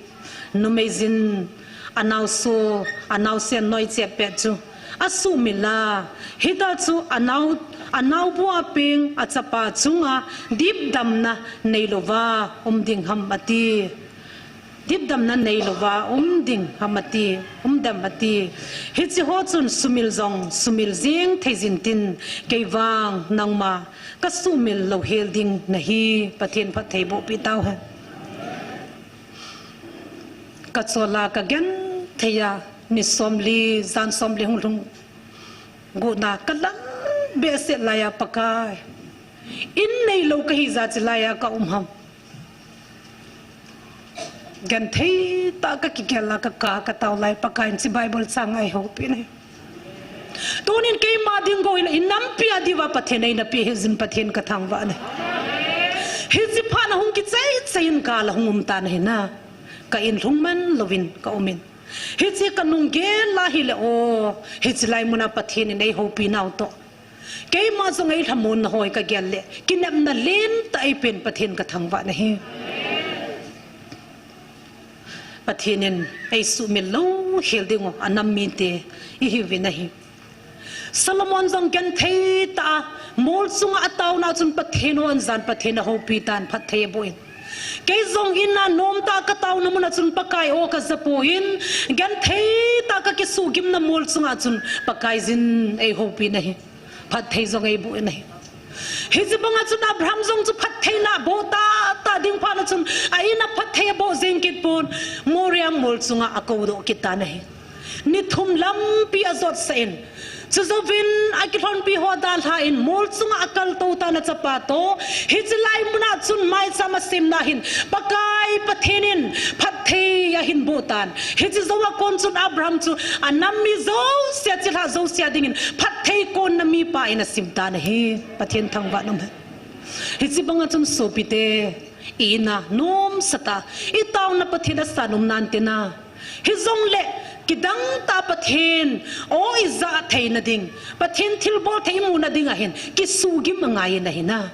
Numeijin anauso, anaosen noi chep pet chu asumil a, hita chu anau, anaubu a peng achapa chunga dipdamna neilouva um ding ham ati. Dipdamna neilouva um ding ham ati, um dem ati. Hiche ho chun sumil jong sumil jing thei jin tin, keivang nangma kasumil louhel ding nahi. Pathen phatthei boh peh tauhen. Ka chola ka genthei a, ni somli, jan somli hung lhung got na ka lam behseh laiya Pakai, in neilou kahi jeh a chulaiya ka um ham. Genthei tah a ka kigel a ka kap ka tao lai, Pakaiyin hiche Bible chang eihoupi in ahi. Tunin keima ding go in, inampi a diuva Pathen eina peh hih jeh in Pathen ka thangvah e. Hiche phat a hung kichai chai in ka la hung um tan ahi na. Ka in lhung man louvin ka um in. Hiche ka nung gel a hile o, hiche lai mun a Pathen in eihoupi nau toh, keima jong eilhamon na hoi ka gel le, kinepna lentah eipen Pathen ka thangvah e. Pathen in eisumil louhel ding u anam mite ihiuvin ahi. Solomon jong genthei tah a mol chunga ataona chun Pathen hon jan Pathen ahoupi tan, phatthei aboh in. Kei jong in a nomtah a ka taona mun a chun Pakai o ka ja poi, genthei tah a ka kisuhgimna mol chunga chun Pakaiyin eihoupi in ahi. Phatthei jong eiboh in ahi. Hiche banga chun Abraham jong chu phattheina boh tahtah ding phat a chun, a in a phatthei aboh jing kit pon, Moriah mol chunga akoudoh kit tan ahi. Ni thum lampi ajot sah in, chujouvin akilhonpi ho dalhan mol chunga akal to tan achapa toh. Hiche lai mun a chun maicham asemna hin Pakai Pathen in phatthei ahin boh tan. Hiche jou a kon chun Abraham chu anam mi jouse, chilhah jouse dingin phatthei konna mipa in asim tan ahi. Pathen thangvah in um hen. Hiche banga chun sopite, i in a nomsa tah a i taona Pathen asan um nante na. Hijongle kidang tah a Pathen o i ja theina ding, Pathen thilbol thei imu na ding a hin kisuhgim angai in ahi na.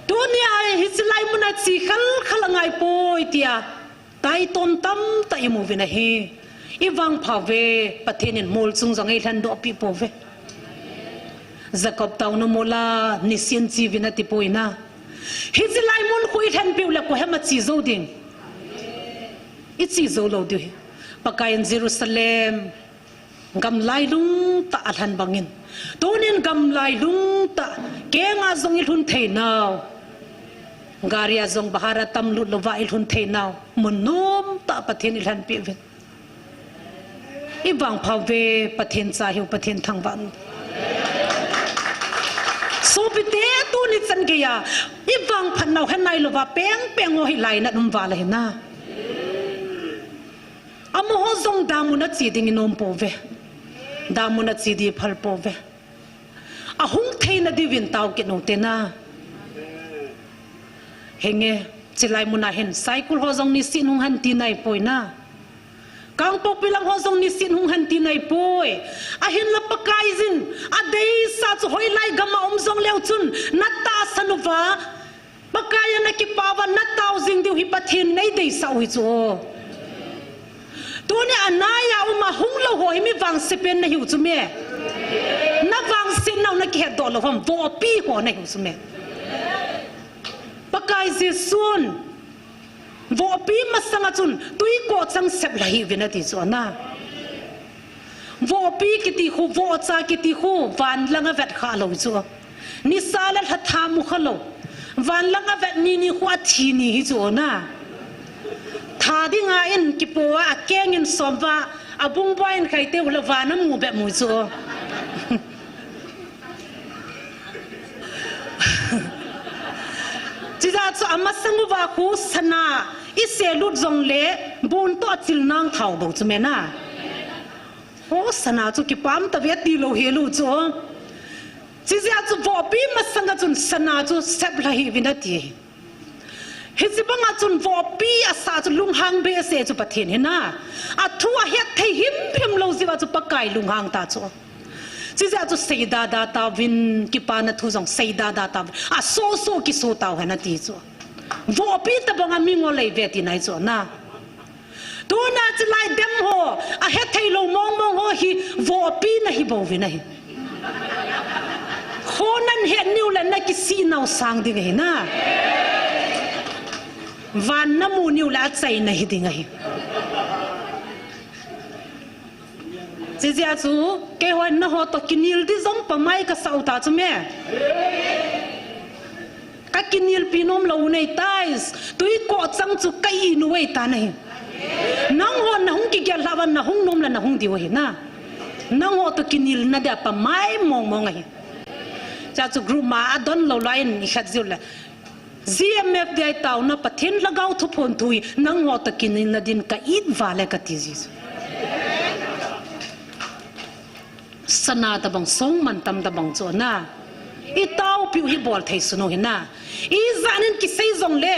Tunia hiche lai mun a che khel khel angai poi tia taiton tamtah imu uvin ahi. I vangpha uve, Pathen in mol chung jong eilhen doh peh pouve. Jacob taona mol a nisin che uvin ati poi na. Hiche lai mun khu i lhenpi u le koi ham a che jou ding? I che jou lou diu ahi. Pakaiyin Jerusalem gam lailung tah a alhen bangin, tunin gam lailung tah a keng a jong i lhun thei nau, gari a jong bahar a tamlut louva i lhun thei nau mun nomtah a Pathen in eilhenpi uvin. I vangpha uve, Pathen cha hiu, Pathen thangvah in um. Sopite, tuni chan geiya i vangphat nau hen nailouva peng peng ho hi lainat um val ahi na. Amaho jong damun a che ding i nom pouve. Damun a che ding i phal pouve. Ahung theina diuvin tao kit u hite na. Henge, chulai mun a hin Saikul ho jong nisin hung hen ti nai poi na. Kangpokpi lang ho jong nisin hung hen ti nai poi. Ahinla Pakaiyin adeisah chu hoilai gam a um jong leu chun na tahsan uva, Pakai a na kipah uva na tao jing diu hi Pathen in eideisah u hi chu. Tuni a nai a um a hung lou ho hi mi vangse pen na hiu chu me. Na vangse nau na kihetdoh lou ham, vohpi ho na hiu chu me. Pakai Jesun vohpi masanga chun tui ko chang sep la hiuvin ati chu ana. Vohpi kiti khu, vohcha kiti khu, van langa vet kha lou chu. Nisa le lhatha mu kha lou. Van langa vet ni ni khu athi ni hi chu ana. Tha dinga in kipo a, akeng in som uva, abung boi in khai teu le van amu bep mu chu. Chijeh chu amasang uva khu sana i selut jongle bun toh achil nang thao bou chu mena. Ho sana chu kipam tave ti lou hel u chu. Chijeh chu vohpi masanga chun sana chu sep lha hih uvin ati. Hiche banga chun vohpi asah chu lunghang behseh chu Pathen hina. Athu ahet thei himhim lou jeh a chu Pakai lunghang ta chu. Chijeh chu seida da tauvin, kipana thu jong seida da tauvin. Asoh soh kisoh tau hen ati chu. Vohpi tabang a mingol lei ve tina ahi chu na. Tuna chilai dem ho, ahet thei lou mong mong ho hi vohpi nahi bouvin ahi. Kho nahet niu le nakisih nau sang ding ahi na. Van namu niu le achaina hiding ahi. Chijeh chu, keiho nangho toh kinel ding jong pamai kasah u ta chu me. Kakinelpi nom lou u nei tai, tui koh chang chu ka in u ahi ta nahi. Nangho nahung kigel lhah uva nahung nom le nahung diu ahi na. Nangho toh kinelna dia pamai mong mong ahi. Chua chu group ma adon lou lou in ikhat jiu le. G M F D I taona Pathen Lhagao thuphon thu hi nangho toh kinelna din ka it uva le kati ji chu. Sana tabang song mantam tabang chu na. I taopiu hi bol thei sun u hi na. Ijat in kisei jongle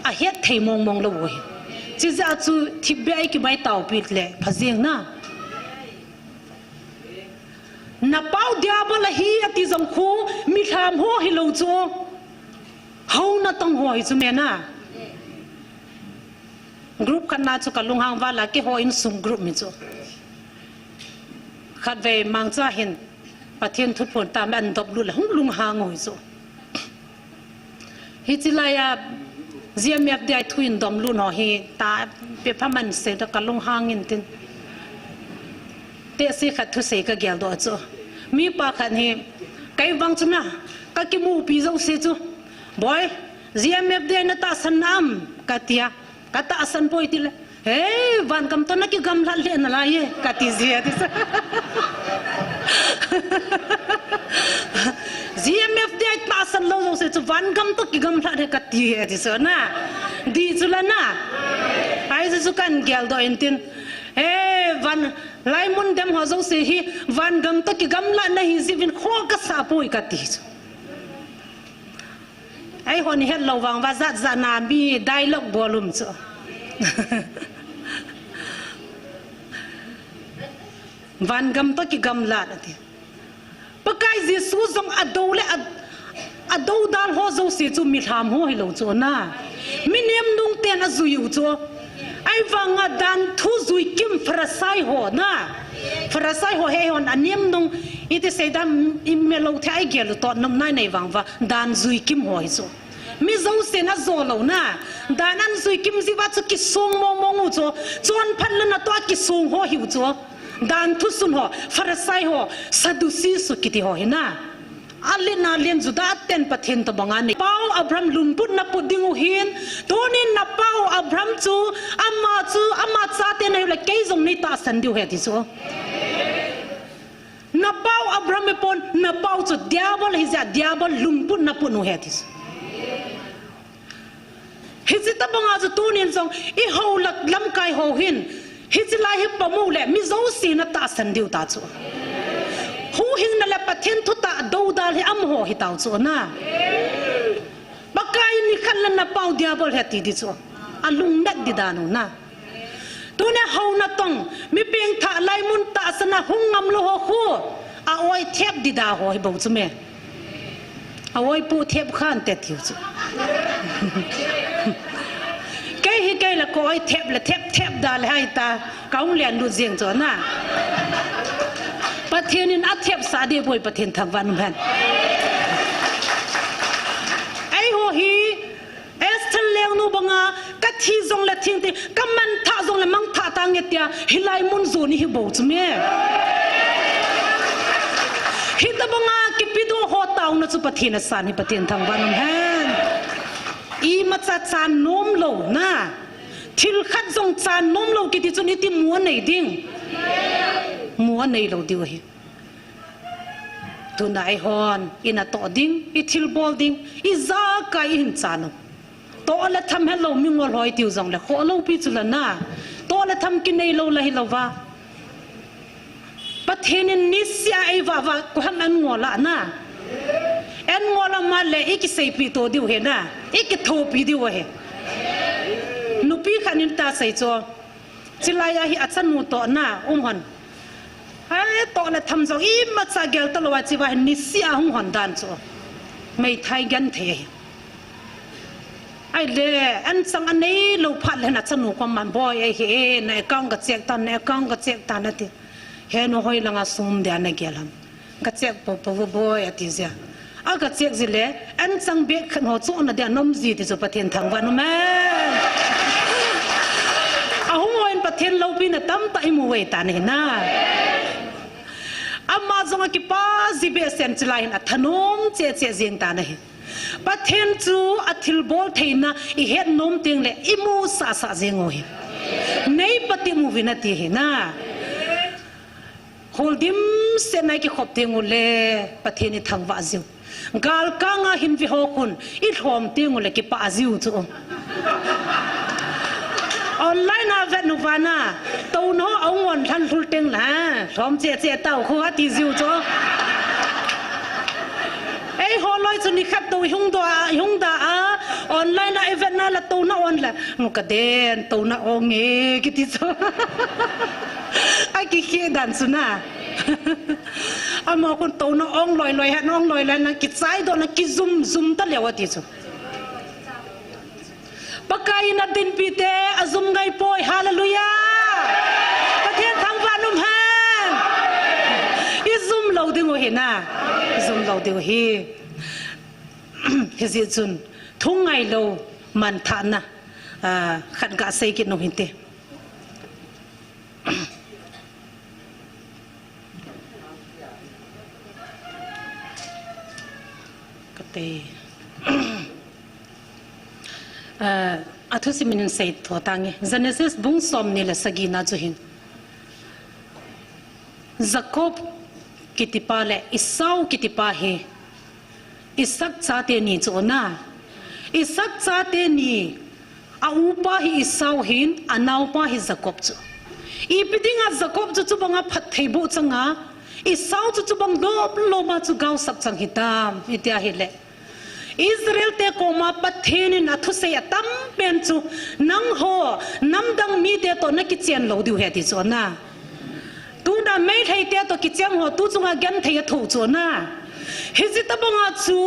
ahet thei mong mong lou u hi. Chijeh chu thipbeh a ikimai taopi le pha jeng na. Napao diabol ahi ati jong khu milham ho hilou chu. Hou natong ho hi chu mena. Group khat na chu kalunghang val a keiho insung group mi chu. Khatvei mangcha hin Pathen thuphon tah me an dop lut le hung lunghang u hi chu. Hiche lai a G M F D I thu in dom lut ho hi ta pe pha man sei da kalunghang in tin. Tehse khat thusei kageldoh chu. Mipa khat hi kei vang chu na kakimupi jouse chu. Boi, G M F D I natahsan nam katia. Katahsan poi tile. He, vangam toh nakigamlat lheh nalai e, kati ji ati chu. G M F D I tahsan lou jouse chu vangam toh kigamlat e kati ati chu na. Di chu la na. Ahi chu kan geldoh in tin. He, van, laimun dem ho jouse hi vangam toh kigamlat nahi jiuvin kho kasah poi kati chu. Eihon ihet lou vang uva jat jat na mi dialogue bol um chu. Vangam toh kigamlat ati. Pakai Jesu jong adou le a, adou dal ho jouse chu milham ho hilou chu na. Mi nemnung ten ajui u chu. Ahivanga dan thu jui kim Pharisai ho na. Pharisai ho hi eihon anemnung iti sei dan i melou thei a igel u toh nom nai nei vang uva dan jui kim ho hi chu. Mi jousen ajo lou na. Dan an jui kim jiuva chu kisong mong mong u chu. Chonphat le natoh a kisong ho hiu chu. Dan thusun ho, Pharisai ho, Sadducee su kiti ho hi na. Alen alen Juda ten Pathen tobang a nei. Pau Abraham lungput naput ding u hin, tunin napau Abraham chu, ama chu, ama chate nahiu le kei jong neitahsan diu ahi ati chu. Napau Abraham ipon, napau chu diabol ahi jeh a diabol lungput naput u ahi ati chu. Hiche tobang a chu tunin jong, ihou lak lamkai ho hin, hiche lai hi pom u le, mi jousen atahsan diu ta chu. Huhhingna le Pathen thutah doudal hi amaho hitau chu na. Pakai in nikhat le napau diabol ahi ati di chu. Alungnet di dan u na. Tuna hou natong, mi pengthah laimun tahsan a hung ngam lou ho khu, a-oi thep di da ho hi bou chu me. A-oi pu thep khan te tiu chu. Kei hi kei la ka-oi thep le thep thep da le hai ta, ka hung len lut jeng chu na. Pathen in athep sah di boi Pathen thangvah in um hen. Eiho hi, Esther lengnu banga, kathi jongle thing te, kamanthah jongle mangthah tange tia, hilai mun jon ihi bou chu me. Hitobanga kipedoh ho taona chu Pathen asan hi Pathen thangvah in um hen. Imacha chan nom lou na. Thil khat jong chan nom lou kiti chun iti mu anei ding. Mu anei lou diu ahi. Tuna eihon, i natoh ding, i thilbol ding, ijakai i hin chan u. Toh le tham helou mingol hoi tiu jongle, khoh lou pi chu la na. Toh le tham kinei lou la hilou va. Pathen in niseh a eivah vah, koiham an ngol a na. An ngol a ma le, i kiseipi to diu ahi na. I kithopi diu ahi. Nupi khat in ta sei chu. Chilai a hi achanu toh na, um hon. Hai toh le tham jong imacha gel talou a chi va hin niseh a hung hon dan chu. Meithai genthei ahi. Ahile, an chang anei lou phat le na chanu kom man boi ahi e, na account ka check tan, na account ka check tan ati. He nu hoi langa sum dia na gel ham. Ka check popo boi ati jia. A ka check ji le, an chang bek khat ho chu na dia nom ji ti chu Pathen thangvah nom e. Ahung hon Pathen loupina tamtah i mu ve tan ahi na. Ama jong a kipa ji behseh in chilai hin a thanom cheh cheh jing tan ahi. Pathen chu a thilbol theina i het nom teng le i mu sah sah jing u hi. Nei pati mu vin ati hi na. Hol dimset na i kikhop teng u le Pathen i thangvah jiu. Galkang a hin vi ho khun i lhom teng u le kipah jiu chu. Online a vet nu vana, touna ho a hung hon lhan lhul teng la, lhom cheh cheh tau khu ati jiu chu. Eiho loi chu nikhat tou i hung da a, i hung da a, online a i vet na la touna on la, nu ka den, touna ong e, kiti chu. A kikhe dan chu na. Ama khun touna ong loi loi, han ong loi loi na, kichai doh na, kijum jum ta leu ati chu. Pakai in a dinpi te, a jum ngai poi, hallelujah. Pathen thangvah nom hen. I jum lou ding u hi na. I jum lou ding u hi. Hijeh chun, thu ngai lou, manthahna, ah, khat ga sei kit nom hinte. Kate. Ah, a thusim in sei tho tange. Genesis bung somni le sagina chu hin. Jacob kitipa le Esau kitipa hi Isaac chate ni chu na. Isaac chate ni, a upa hi Esau hin, a naopa hi Jacob chu. Ipi dinga Jacob chu chubanga phatthei boh changa, Esau chu chubang lop loma chu gaosap chang hitam, itia hile. Israel te koma Pathen in a thusei a tam pen chu, nangho namdang mite toh na kichen lou diu ahi ti chu na. Tuna Meitei te toh kicheng ho tu chunga genthei a tho chu na. Hijeh tabanga chu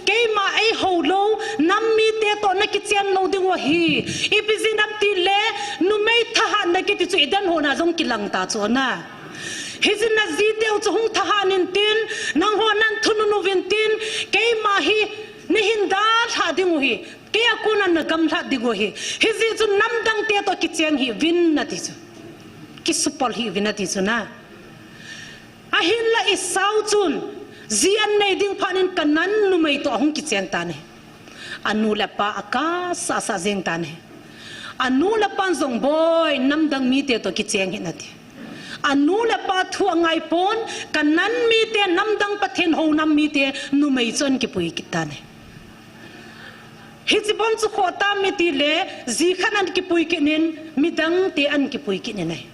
keima eihou lou nam mite toh na kichen lou ding u ahi. Ipi jeh ham tile numei thahatna kiti chu i den hona jong kilang ta chu na. Hijeh in na jiteu chu hung thahat intin, nangho nan thunun uvin tin, keima hi na hin dalha ding u ahi. Kei a kona na gamlhat ding u ahi. Hijeh chun namdang te toh kicheng hih uvin ati chu. Kisupol hih uvin ati chu na. Ahinla Esau chun, ji an nei ding phat in Canaan numei toh ahung kicheng tan ahi. Anu le apa akap sah sah jeng tan ahi. Anu le apan jong boi namdang mite toh kicheng hih in ati. Anu le apa thu angai pon, Canaan mite namdang Pathen hou nam mite numei chu an kipui kit tan ahi. Hiche bon chu khoh tam iti le, ji khat an kipui kit in, midang te an kipui kit in ahi.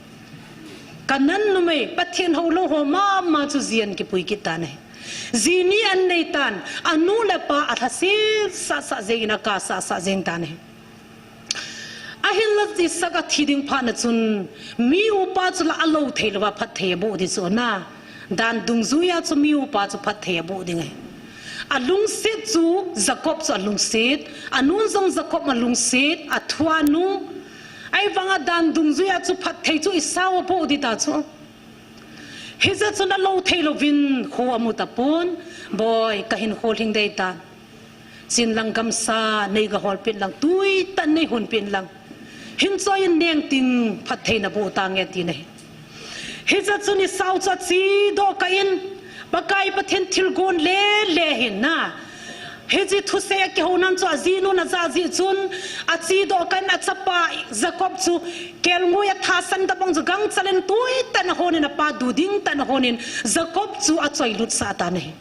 Canaan numei, Pathen hou lou ho mama chu ji an kipui kit tan ahi. Ji ni an nei tan, anu le apa alhaset sah sah jeng in akap sah sah jeng tan ahi. Ahinla Isaac athi ding phat na chun, mi upa chu la alou thei louva phatthei aboh ding chu na. Dan dungjuia chu mi upa chu phatthei aboh ding ahi. Alungset chu Jacob chu alungset, anun jong Jacob alungset, athu anu. Ahivanga dan dungjuia chu phatthei chu Esau aboh ding ta chu. Hijeh chun alou thei louvin kho amu tapon, boi, kahin kholhing dei tan. Chin lang gamsa, nei gahol peh lang, tui tah in nei hon peh lang. Hin choi in neng tin phatthei naboh tange tin ahi. Hijeh chun Esau chu achedoh kah in, Pakai Pathen thilgon lele hin na. Hiche thusei a kihounan chu ajinun aja jeh chun, achedoh kah in achapa Jacob chu kelngoi athasan tabang chu gangchal in tuitah in ahonin apa du dingtah in ahonin Jacob chu achoilutsah tan ahi.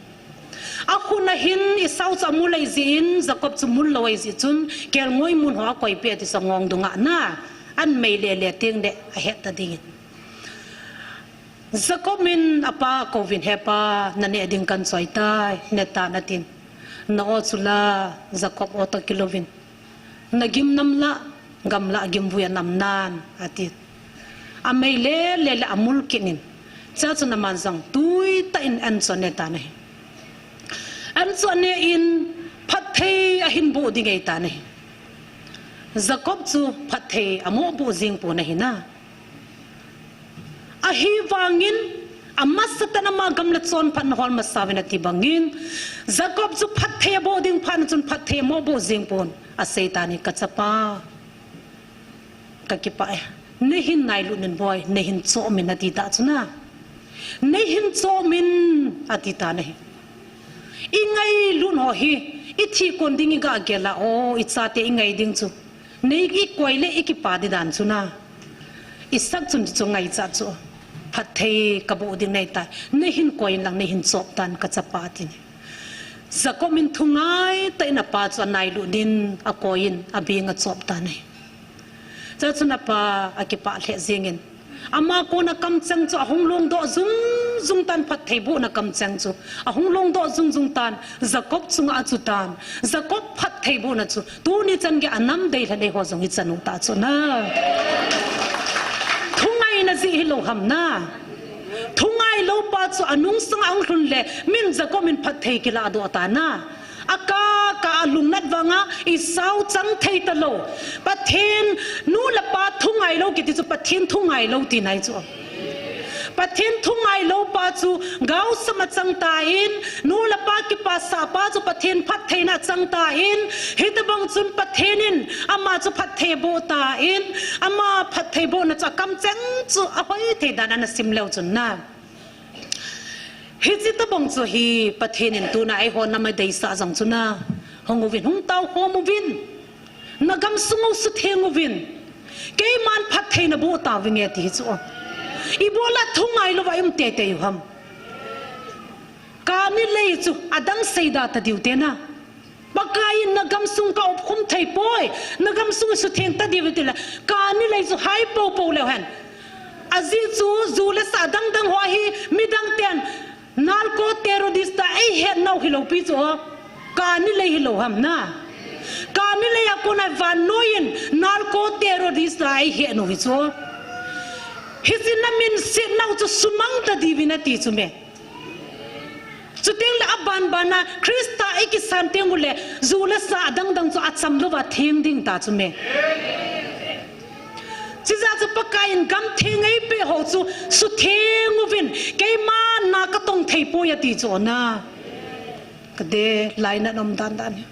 Akhut a hin Esau chu amul ahi jeh in Jacob chu mullou ahi jeh chun kelngoi mun ho akoipeh ati chu angong dunga na an mei lele teng le ahet ta dingin. Jacob in apa kouvin, He pa, naneh ding kanchoi tai, netan atin. Na-o chu la, Jacob o toh kilouvin, nagim nam lah, gamlah gimvui anam nan, atin. Amei lele le amul kit in, chua chun aman jong tuitah in an chu ane tan ahi. An chu ane in phatthei ahin boh ding ahi tan ahi. Jacob chu phatthei amoh boh jeng pon ahi na. Ahivangin, amasatan ama gamla chonphatna hol masa uvin ati bangin, Jacob chu phatthei aboh ding phatna chun phatthei amoh boh jeng pon, asei tan ahi, Kachapa, kakipah e, neihin nailut in boi, neihin chom in ati tah chu na. Neihin chom in ati tan ahi. Ingailut ho hi, ithih kon ding iga gel a, o, ichate ingai ding chu, nei ikoi le ikipa ding dan chu na. Isaac chun chu ngaichat chu, phatthei kaboh ding nahitai, neihin koi in lang neihin chom tan kachapa atin. Jacob in thu ngaitah in apa chu anailut in akoi in abeng achom tan ahi. Chua chun apa akipah lheh jengin, ama kona kamcheng chu ahung longdoh jung jung tan, phatthei bohna kamcheng chu ahung longdoh jung jung tan, Jacob chunga achu tan. Jacob phatthei bohna chu tuni chan gei a nam deilhen eiho jong ichan u tah chu na. Thungaina jeh hilou ham na. Thungailou pa chu anungsang a ahung lhun le min Jacob in phatthei kilahdoh ta na. Akah kah a lungnat vanga Esau chang thei talou. Pathen, nu le pa thungailou kiti chu Pathen thungailou tina ahi chu. Pathen thungailou pa chu gaosam achang tan, nu le pa kipasah pa chu Pathen phattheina achang tan, hitobang chun Pathen in ama chu phatthei aboh tan, ama phatthei bohna chu akamcheng chu ahoi thei dan ana sim leu chun na. Hiche tobang chu hi Pathen in tuna eiho nam a adeisah jong chu na. Hung uvin, hung taokhom uvin. Nagamsung u sutheng uvin. Keiman phatthei naboh tauvinge ati hi chu. Ibola thungailouva i um teitei u ham? Kani lei chu adang seida tadiu te na. Pakai in nagamsung kaopkhum thei poi, nagamsung sutheng tadiu tile, kani lei chu hai poupou leu hen. Ajeh chu ju le sa dangdang ho hi midang ten narco terrorist tia eihet nau hilou pi chu o. Kani lei hilou ham na. Kani lei a kona vannoi in narco terrorist tia eihet nau hi chu o. Hiche namin set nau chu sumang tadiuvin ati chu me. Chutengle abanbana Christa ikisan tengule, ju le sa adangdang chu achamlouva theng ding ta chu me. Chujeh chu Pakai in gam theng eipeh ho chu sutheng uvin, keima na katong thei poi ati chu na. Kade, lainat um dandan hi.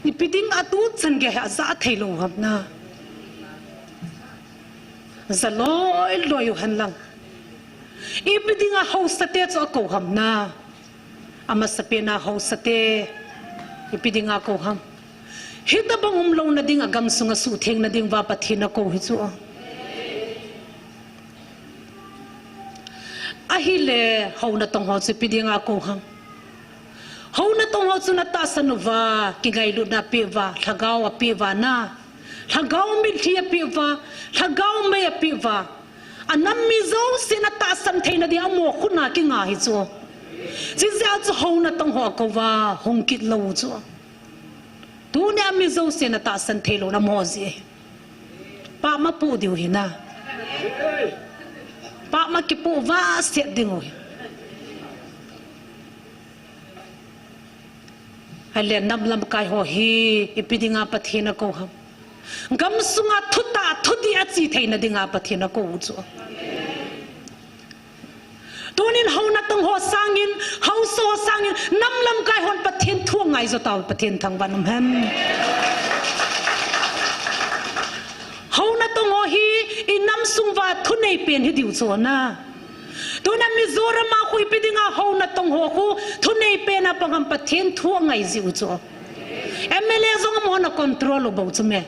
Ipi dinga tuchan gei hi ajah theilou ham na. Ja loiloi u henlang. Ipi dinga haosate chu akou ham na. Amasapena haosate, ipi dinga kou ham? Hitobang umlouna dinga gamsunga suhthengna dinguva Pathen akou hi chu. Ahile hou natongho chu ipi dinga kou ham? Hou natongho chu natahsan uva kingailutna apeh uva, lhagao apeh uva na. Lhagao mitlhi apeh uva, lhagao mei apeh uva. Anam mi jousen atahsan theina dinga amo khutna kinga hi chu. Chujeh a chu hou natongho akouva hung kit lou chu. Tunia mi jousen atahsan theilouna amo jeh. Pahma poh diu hi na. Pahma kipoh vaset dingu hi. Ahile nam lamkai ho hi ipi dinga Pathen akou ham? Gamsunga thutah thudih ache theina dinga Pathen akou chu. Tunin hou natongho sangin, haosa ho sangin, nam lamkai hon Pathen thu angaiju tau, Pathen thangvah in um hen. Hou natongho hi inam sung uva thunei pen hi diu chu na. Tun Mizoram a khu ipi dinga hou natong ho khu thunei pen a pang ham, Pathen thu angai jiu chu. M L A jong amahon acontrol u bou chu me.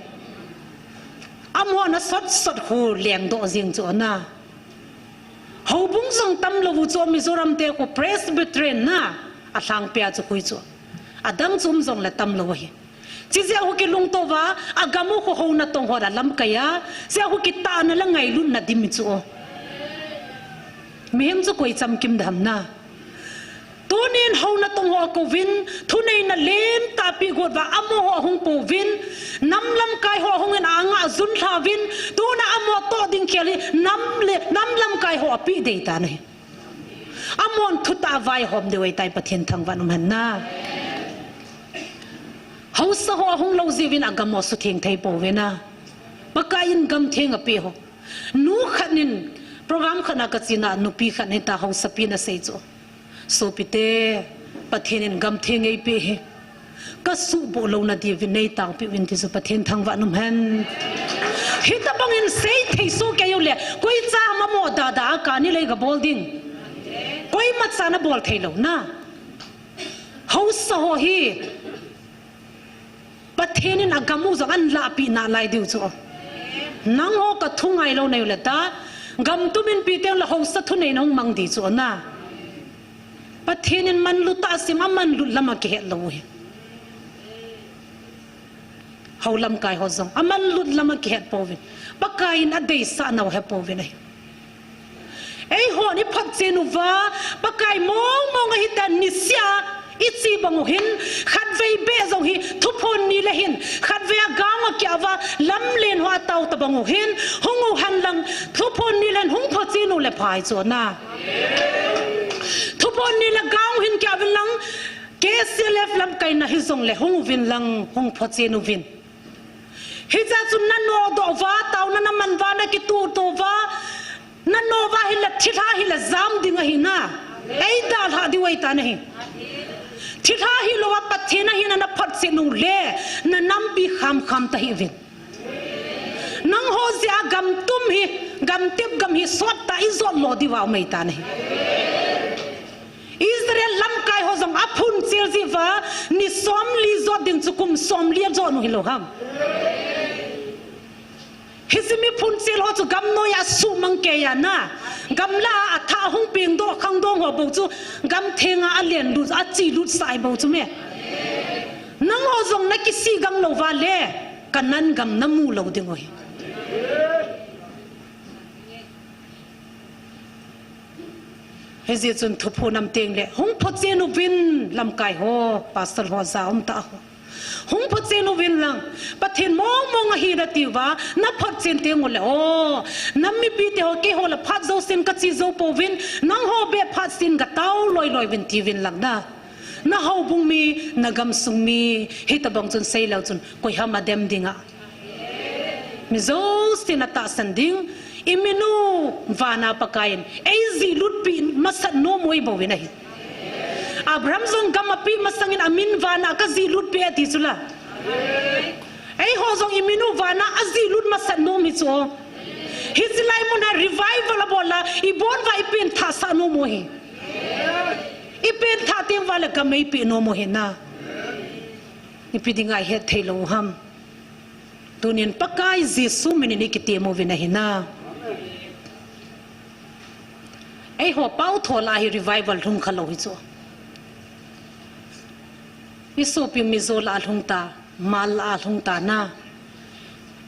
Amahon asot sot khu lengdoh jing chu na. Houbung jong tamlou u chu Mizoram te khu Presbyterian na alhangpi a chu khu chu. Adang chu um jongle tamlou ahi. Chijeh a khu kilungto uva, agam u khu hou natong ho alamkai a, chijeh a khu kitahna le ngailutna dim chu. Mihem chu koi chamkim dam na. Tunin hou natong ho akouvin, thuneina len tahpi got uva, amaho ahung pouvin, nam lamkai ho ahungin anga ajun lhauvin, tuna amaho toh ding khel hi nam le, nam lamkai ho apeh dei tan ahi. Amahon thutah a vaihom diu ahitai, Pathen thangvah in um hen na. Haosa ho ahung lou jeh uvin agam ho sutheng thei pouve na. Pakaiyin gam theng apeh ho. Nu khat in program khat na kachena nupi khat in hita haosapi in asei chu. Sopite, Pathen in gam theng eipeh hi. Kasuhboh louna diuvin neitangpeh uvin ti chu Pathen thangvah in um hen. Hitabang in seithei soh kei uleh, koi cha ham amo dada a kani lei kabol ding. Koima chan abol thei lou na. Haosa ho hi Pathen in agam u jong ahin lahpeh nalai diu chu. Nangho kathu ngailou nahiu le ta, gam tum inpi teng le haosa thuneina hung mang di chu na. Pathen in manlu tah asem, amanlut lam akihet lou hi. Hou lamkai ho jong amanlut lam akihet pouvin, Pakaiyin adeisah nau ahe pouvin ahi. Eihon iphotchen uva, Pakai mong mong ahitan niseh a iche bang u hin, khatvei beh jong hi Thuphon ni le hin, khatvei a gaong a kia uva, lamlen ho atao tabang u hin, hung u hen lang, Thuphon ni le hin hung photchen u le phai chu na. Thuphon ni le gaong hin kia uvin lang, K C L F lamkaina hijongle hung uvin lang, hung photchen uvin. Hijeh chun nanodoh uva, taona naman uva, nakituhto uva, nanoh uva hile thilha hile jam ding ahi na. Eidalhah diu ahitan ahi. Thilha hilou a Pathen ahina naphotchen u le, nanampi khamkham tahih uvin. Nangho jeh a gam tum hi, gam tep gam hi sottah a ijot lo diuva um ahitan ahi. Israel lamkai ho jong aphunchel jeh uva, ni somli jot ding chu kum somli ajot u hilou ham. Hiche mi phunchel ho chu gamnoi a suhmang kei a na. Gamlah a athah hung pengdoh khangdong ho bou chu, gam theng a alenlut, achelut sah bou chu me. Nangho jong nakisih gang lou uva le, Canaan gam namu lou ding u hi. Hijeh chun Thuphon nam teng le, hung photchen uvin lamkai ho, pastor ho, ja umtah ho. Hung photchen uvin lang, Pathen mong mong ahi nati uva, naphotchen teng ule, o, nam mipite ho, keiho le phat jousen kache jou pouvin, nangho beh phat sen katao loi loi uvin tiuvin lang na. Nahoubung mi, nagamsung mi, hitabang chun seilou chun, koi ham adem ding a. Mi jousen atahsan ding, iminu vana Pakaiyin eijihlut peh masat nom u eibouvin ahi. Abraham jong gam apeh masangin amin vana kajihlut peh ati chula. Eiho jong iminu vana ajihlut masat nom hi chu. Hiche lai muna revival abol a, ibon uva ipenthah sah nom u hi. Ipenthah teng uva le gam eipeh nom u hi na. Ipi dinga ihet thei lou ham. Tunin Pakai Jesu minin ikitem uvin ahi na. Eiho pao tho lah a hi revival lhung khalou hi chu. Isopi Mizo lah a lhung ta, Hmar lah a lhung ta na.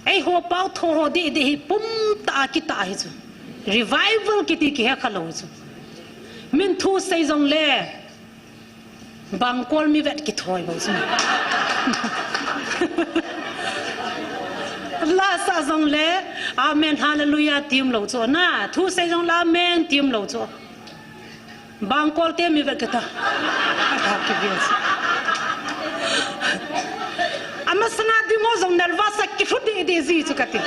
Eiho pao tho ho deh deh hi pum tah a kitah ahi chu. Revival kiti kihe khalou hi chu. Min thu sei jongle, Bangkol mi vet kithoi bou chu. La sah jongle, amen, hallelujah, ti umlou chu na. Thu sei jongle, amen, ti umlou chu. Bangkol te mi vet kita. Amasanga ding ho jong nervous a kilhu deh deh ji chu kati.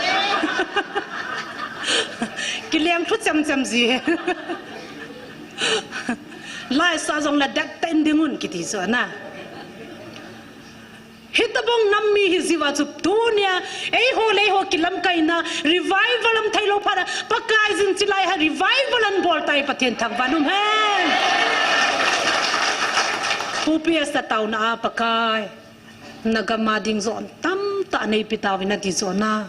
Kileng lhu chem chem ji. Lai sah jongle det tah in ding un kiti chu na. Hita bong nam mi hi jiu a chu tunia eiho le eiho kilamkaina revival um thei lou phat a Pakai jin chilai a revival ahin bol tai, Pathen thangvah in um hen. Pu P S a taona a Pakai, na gam a ding jon tamtah neipe tauvin ati chu na.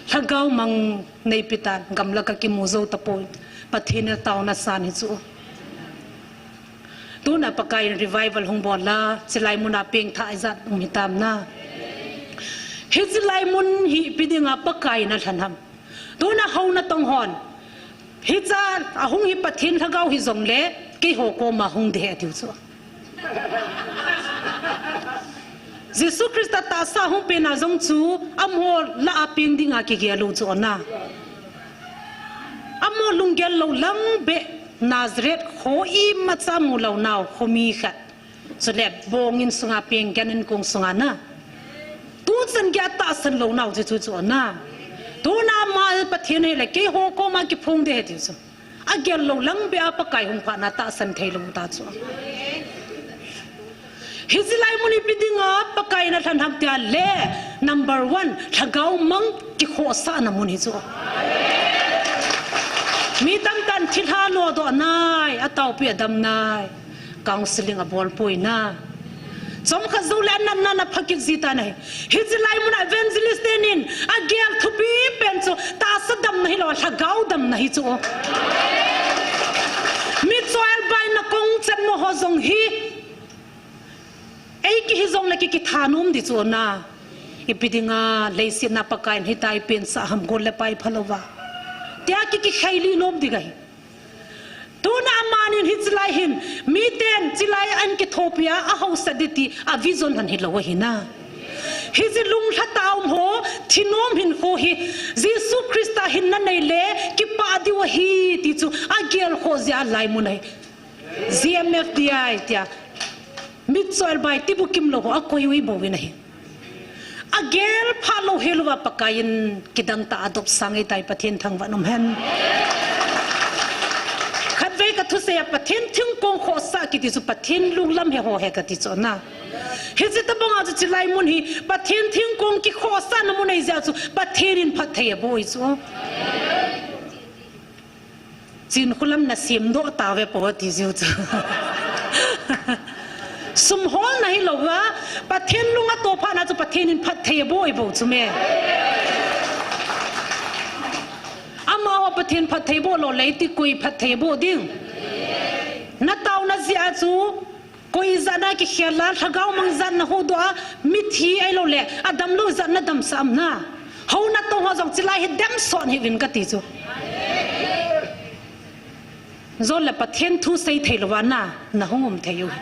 Lhagao mang neipe tan, gamla kakimu jou tapon, Pathen a taona san hi chu. Tuna Pakai in revival hung bol a, chilai mun a pengthah ijat um hitam na. Hichilai mun hi ipi dinga Pakai in alhen ham. Tuna hou natong hon, hiche a hung hi Pathen Lhagao hijongle, keiho koma hung ding ahi atiu chu. Jesu Christa tahsa hung pen a jong chu, amaho lah a peng dinga kigel u chu na. Amaho lunggel lou lang beh, Nazareth kho imacha mu lou nau, khomi khat. Chule bong in sunga peng, gan in kong sunga na. Tuchan gei a tahsan lou nau chu chu chu na. Tuna ama Pathen ahile keiho koma kiphong ding ahi tiu chu. Agel lou lang beh a Pakai hung phat na tahsan thei lou ta chu. Hichilai mun hi ipi dinga Pakai in alhen ham tia le, number one, lhagao mang kikhohsahna mun hi chu. Mi tamtah in thilha nodoh nai, ataopi adam nai, counseling abol poi na. Chomkhat jou le anatna ana pha kit ji tan ahi. Hichilai mun a evangelist tenin agel thupi pen chu tahsa damna hilou, lhagao damna hi chu. Mitcho elbai na kong chan mo ho jong hi, ei kihi jongle ki kithanom ding chu na. Ipi dinga leiset na Pakai in hitia eipensah ham, gol le pai phalouva, tia ki kikhailih nom ding ahi. Tuna amanin hichilai hin, miten chilai a ahin kithopi a, ahaosat ding ti a vision ahin hilou ahi na. Hiche lunglha tah a um ho, thinom hinkho hi, Jesu Christa hinna nei le kipah diu ahi ti chu agel khoh jeh a lai mun ahi. G M F D I tia, Mitcho elbai tibukim lou ho akoi u ibouvin ahi. Agel phat lou helouva Pakai in kidang tah a adopsang ahitai, Pathen thangvah in um hen. Khatvei kathusei a Pathen thingkong khohsah kiti chu Pathen lunglam he ho ahi kati chu na. Hiche tobang a chu chilai mun hi Pathen thingkong kikhohsahna mun ahi jeh a chu Pathen in phatthei abol chu. Chinkholam na semdoh tauve po ati jiu chu. Sum holna hilouva, Pathen lung atoh phat na chu Pathen in phatthei abol bou chu me. Amaho Pathen phatthei bol lou le iti koi phatthei bol ding. Na taona jeh a chu, koi jat na kikhel a, lhagao mang jat na huhdoh a, mithi ahilou le, adamlou jat na damsah am na. Hou natong ho jong chilai hi demsot hih uvin kati chu. Jon le Pathen thu sei thei louva na, na hung um thei u hi.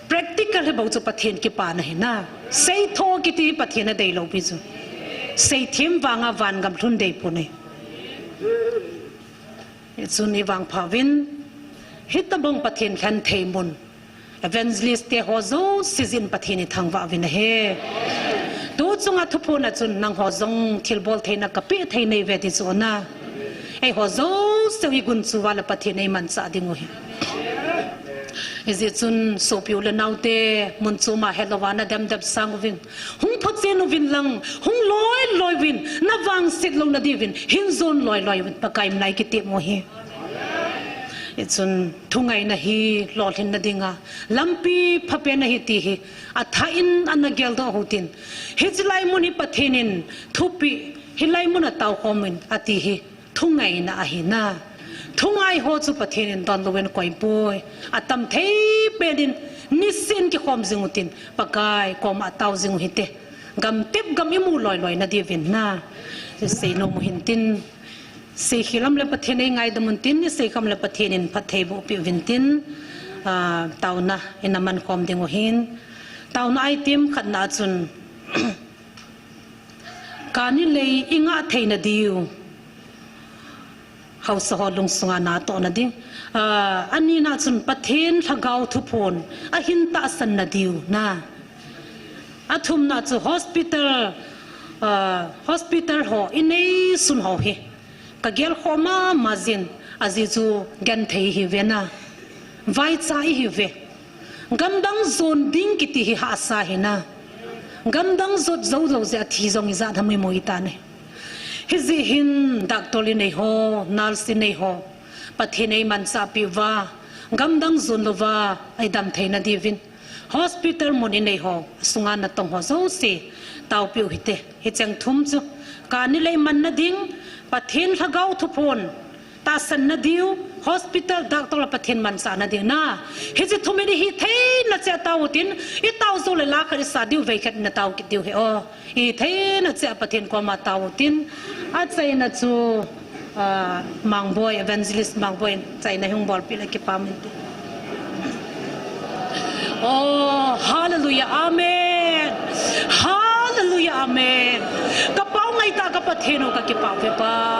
Practical hi bou chu Pathen kipana ahi na. Seitho kiti Pathen adei lou pi chu. Seithem vanga vangam lhun dei pon ahi. Hichun ivangpha uvin, hitobang Pathen lhen thei mun, evangelist te ho jouse jin Pathen ithangvah uvin ahi. Tu chunga thuphon a chun nangho jong thilbol theina kapeh thei neive ti chu na. Eiho jouse u igunchu uva le Pathen eimanchah ding u ahi. Hijeh chun sopi u le naote, mun chom a helouva na demdem sang uvin. Hung phachen uvin lang, hung loi loi uvin, na vangset louna diuvin, hin jon loi loi uvin, Pakai min a ikitep u ahi. Hichun, thungaina hi lolhinna dinga lampi phapen ahi ti hi, athah in ana geldoh u hitin. Hiche lai mun hi Pathen in thupeh, hilai mun a taokhom in ati hi. Thungaina ahi na. Thungai ho chu Pathen in donlou in koi poi. Atam thei pen in nisin kikhom jing u hitin, Pakai koma tao jing u hite. Gamtep gam imu loi loi na diuvin na. Seinom u hitin. Seikhel am le Pathen in eingaidam un tin, iseikhel am le Pathen in phattheiboh peh uvin tin. Ah, taona ina mankhom ding u hin. Taona item khatna chun Kani lei ingah theina diu. Haosa ho lungsunga natohna ding. Ah, anina chun Pathen Lhagao thuphon ahin tahsanna diu na. Athumna chu hospital, ah, hospital ho inei sun ho hi. Kagel khoh mama jin, ajeh chu genthei ihiuve na. Vaicha ihiuve. Gamdang jon ding kiti hi hahsa hina. Gamdang jot jou lou jeh a thi jong ijat ham imu itane. Hijeh hin doctor inei ho, nurse inei ho, Pathen in eimanchahpeh uva, gamdang jon louva eidam theina diuvin, hospital mun inei ho, asunga natong ho jouse, taopeh u hite. Hicheng thum chu, kani lei manna ding, Pathen lhagao thuphon tahsanna diu, hospital, doctor le Pathen manchahna ding na. Hiche thum hi ihi theina cheh a tao utin, itao jou le la khat isa diu, vei khat natao kit diu ahi o. Ihi theina cheh a Pathen koma tao utin, achaina chu, ah, Mangboi, Evangelist Mangboi in chaina hung bolpeh le kipah inte. Oh, hallelujah, amen. Hallelujah, amen. Kapao ngaitah ka Pathen u, kakipah uve Pa.